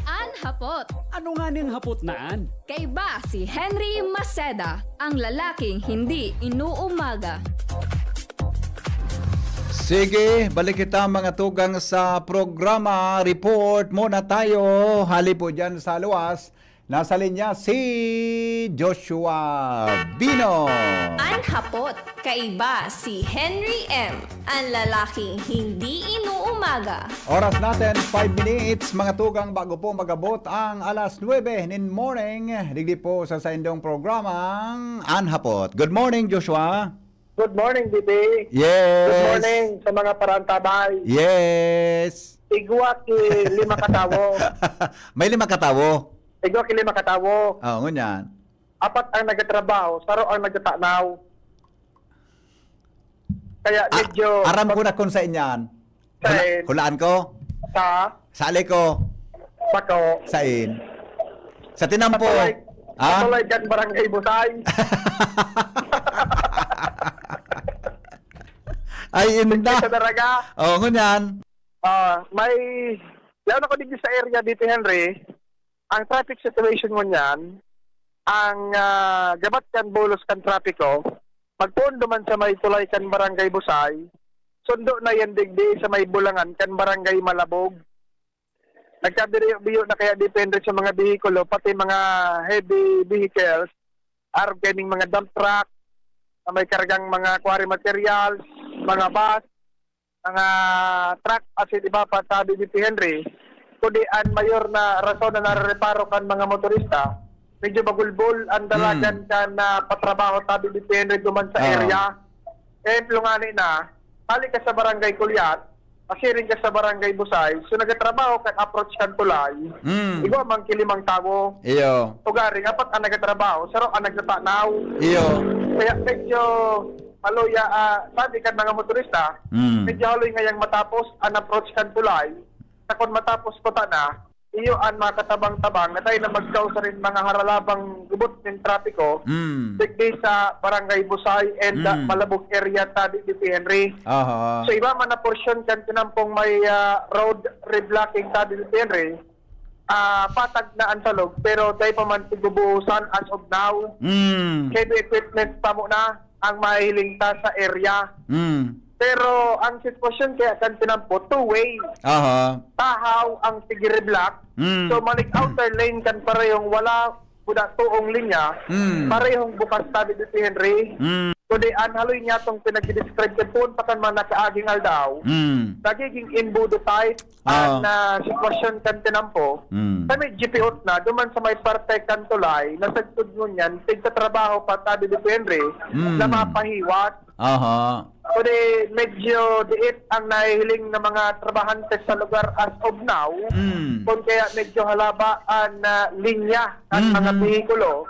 An hapot. Ano nga ning hapot na an? Kaiba si Henry Maceda, ang lalaking hindi inuumaga. Sige, balik kita, mga tugang, sa programa. Report muna tayo. Hali po dyan sa luwas. Nasa linya si Joshua Bino. An hapot, kaiba si Henry M, ang lalaking hindi inuumaga. Oras natin, five minutes, mga tugang, bago po magabot ang alas nuebe nin morning. Digdi po sa saindong programang An Hapot. Good morning, Joshua. Good morning, B B. Yes. Good morning sa mga parantabay. Yes. Igwa ki lima ka tawo. May lima ka tawo? Igwa ki lima ka tawo. Oo, ngunyan. Apat ang nagtatrabaho, saro ang nagtatanaw. Kaya Ah, medyo aram ko na kung saan yan. Hula-, Sain? Hulaan ko? Sa? Sali ko. Bako. Sain? Sa Tinampo. Patulay. Ah? Patulay dyan, Barangay Busay. Ay, inda. Sa Daraga. Oo, ngunyan. Ah, may, lalo na ko digdi sa area dito, Henry, ang traffic situation ngunyan, ang, ah, gabat kan bulos kan trapiko, magpoon duman sa may tulay kan Barangay Busay, sundo na yan digdi sa may bulangan kan Barangay Malabog. Nagkabiyo-biyo na kaya depende sa mga behikulo, pati mga heavy vehicles, arog kaining mga dump truck, na may kargang mga quarry materials, mga bus, mga truck, asin iba pa, sabi ni P. Henry, kundi an mayor na rason na narereparo kan mga motorista, medyo bagulbol ang dalagan Hmm. kan, ah, patrabaho, sabi ni P. Henry, duman sa Oo. area. Ehemplo ngani na, hali ka sa Barangay Culiat, pasiring ka sa Barangay Busay, so nagatrabaho kan approach kan tulay, Hmm. igwa man ki limang tawo. Iyo. Ugaring apat ang nagatrabaho, saro ang nagtatanaw. Iyo. Kaya medyo maluya, ah, sabi kan mga motorista, Mm. medyo haloy ngayang matapos ang approach kan tulay. Sa kun matapos ko ta na, iyo an makatabang-tabang na tayo na magkausa rin mga haralabang gubot ng trapiko, Mm. digdi sa Barangay Busay and, ah, Mm. Malabog area ta di, di Henry. Aha. So, iba man na porsyon kan Tinampong may, ah, road reblocking ta di, di Henry. Ah, patag na ang salog, pero dai pa man tigubusan as of now. Mm. Heavy equipment pa mo na ang mahihiling ta sa area. Mm. Pero ang sitwasyon kaya kan Tinampo, two-way. Aha. Tahaw ang Tigre Block. Mm. So, manig outer lane kan parehong wala, buda tuong linya, Mm. parehong bukas tabi dito, Henry. Mm. Kundi an haloy niya tong pinag-describe ko poon pa kan mga nakaaging aldaw, Mm. nagiging embudo type Ah. an ah, sitwasyon kan tinampo. Mm. Sa medyo piot na, duman sa may parte kan tulay, nasagpod ngunyan, tigtatrabaho pa tabi depende Mm. na mapahiwat. Aha. Kundi medyo diit ang nahihiling na mga trabahante sa lugar as of now. Mm. Kung kaya medyo halaba ang ah, linya ang mga Mhm. behikulo.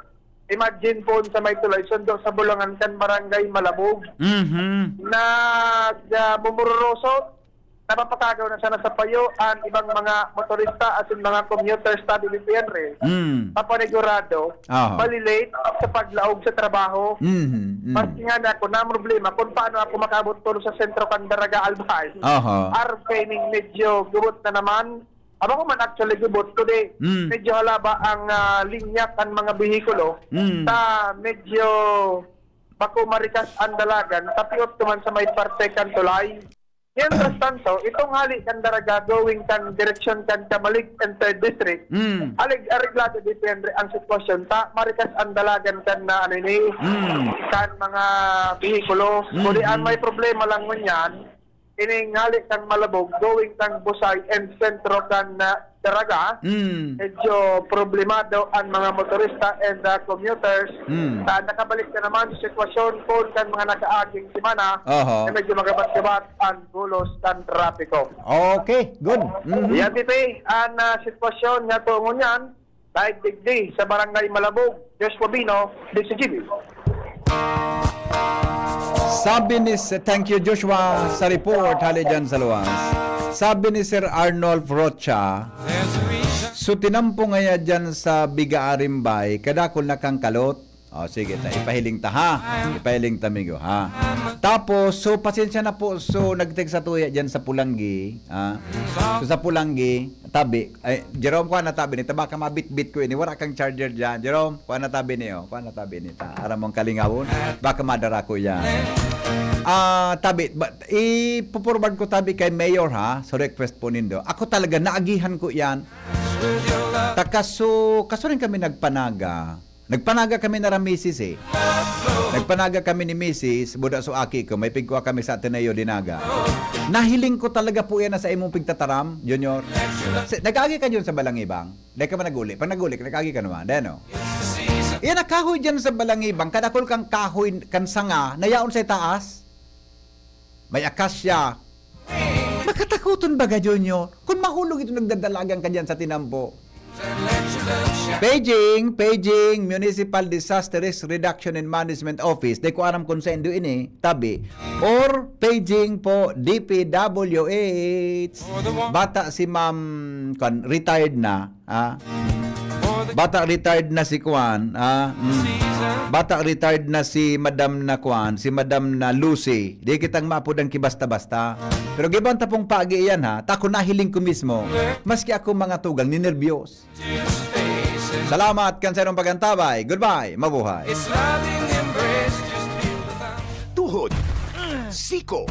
Imagine po sa may tulay, sundo sa Bulangan kan Barangay Malabog. Mhm. Nag ah, mumururoso, napapatagaw na sana sa payo ang ibang mga motorista at yung mga commuters sa D B P R. Mm. Papanigurado, Aha. malilate sa paglaog sa trabaho. Mhm. Mm. Maski nga na ako na problema kung paano ako makaabot tulo sa sentro kan Daraga Albay. Aha. Arog kaining medyo gubot na naman. Aba ko man actually gubot, kundi Mm. medyo halaba ang ah, linya kan mga behikulo. Mm. Sa medyo bako marikas ang dalagan, tapiot ko man sa may parte kan tulay. Mientras tanto, itong hali kan Daraga going kan direksyon kan Camalig and Third District, Mm. alig areglado depende ang sitwasyon ta marikas ang dalagan kan na ano ini Mm. kan mga behikulo. Mm. Kundi ang may problema lang ngunyan, ining hali kan Malabog going kan Busay and sentro kan ah, Daraga. Mm. Medyo problemado ang mga motorista and ah, commuters. Mm. Sa nakabalik na naman sa sitwasyon kung kan mga nakaaging semana Aha. na medyo magabat-gabat ang bulos ng trapiko. Okay, good. Mhm. Yan, Pipi, ang ah, sitwasyon nga tungo niyan, daig digdi sa Barangay Malabog, Joshua Bino, D C G B. Sabi ni S-, thank you Joshua sa report, hali dyan sa luwas. Sabi ni Sir Arnolf Rocha, so tinampo ngaya dyan sa Biga Arimbay, kadakol na kang kalot. O sige, ta, ipahiling ta ha. Ipahiling ta, migo, ha. Tapos, so pasensya na po, so nagtext sa tuya dyan sa Pulanggi, ha. So sa Pulanggi, tabi, ay, Jerome, kuha na tabi ni, ta baka mabitbit ko ini, wala kang charger dyan. Jerome, kuha na tabi niyo, kuha na tabi ni ta. Aram mong kalingawon, baka madara ko yan. Ah, tabi, ba, ipo-forward ko tabi kay Mayor ha, so request po nindo. Ako talaga, naagihan ko yan. Ta kaso, kaso rin kami nagpanaga. Nagpanaga kami na ra misis eh. Nagpanaga kami ni misis, buda so aki ko, may pigkua kami sa Ateneo Dinaga. Nahiling ko talaga po yan na sa imong pigtataram, Junior. Si, nag-agi ka dyan sa Balangibang? Dahil ka ba nag-uli? Pag nag-uli ka, nag-agi ka naman. Dahil no? Yan, nakahoy dyan sa Balangibang, kadakol kang kahoy, kan sanga, nayaon sa itaas. May akasya. Makatakoton baga, Junior? Kung mahulog ito, nagdadalagan ka dyan sa tinampo. Paging, Paging Municipal Disaster Risk Reduction and Management Office. Di ko aram kung saan doon ini, tabi. Or Paging po, D P W H. Bata si ma'am, kan, retired na. Ah. Bata retired na si Kwan. Ah. Mm. Bata retired na si Madam na Kwan, si Madam na Lucy. Di kitang maapod ang kibasta-basta. Pero giban ta pong pagi iyan ha, ta ako nahiling ko mismo, maski ako mga tugang, ninerbyos. Salamat kan sa inyong pagantabay. Goodbye. Mabuhay. Tuhod, siko,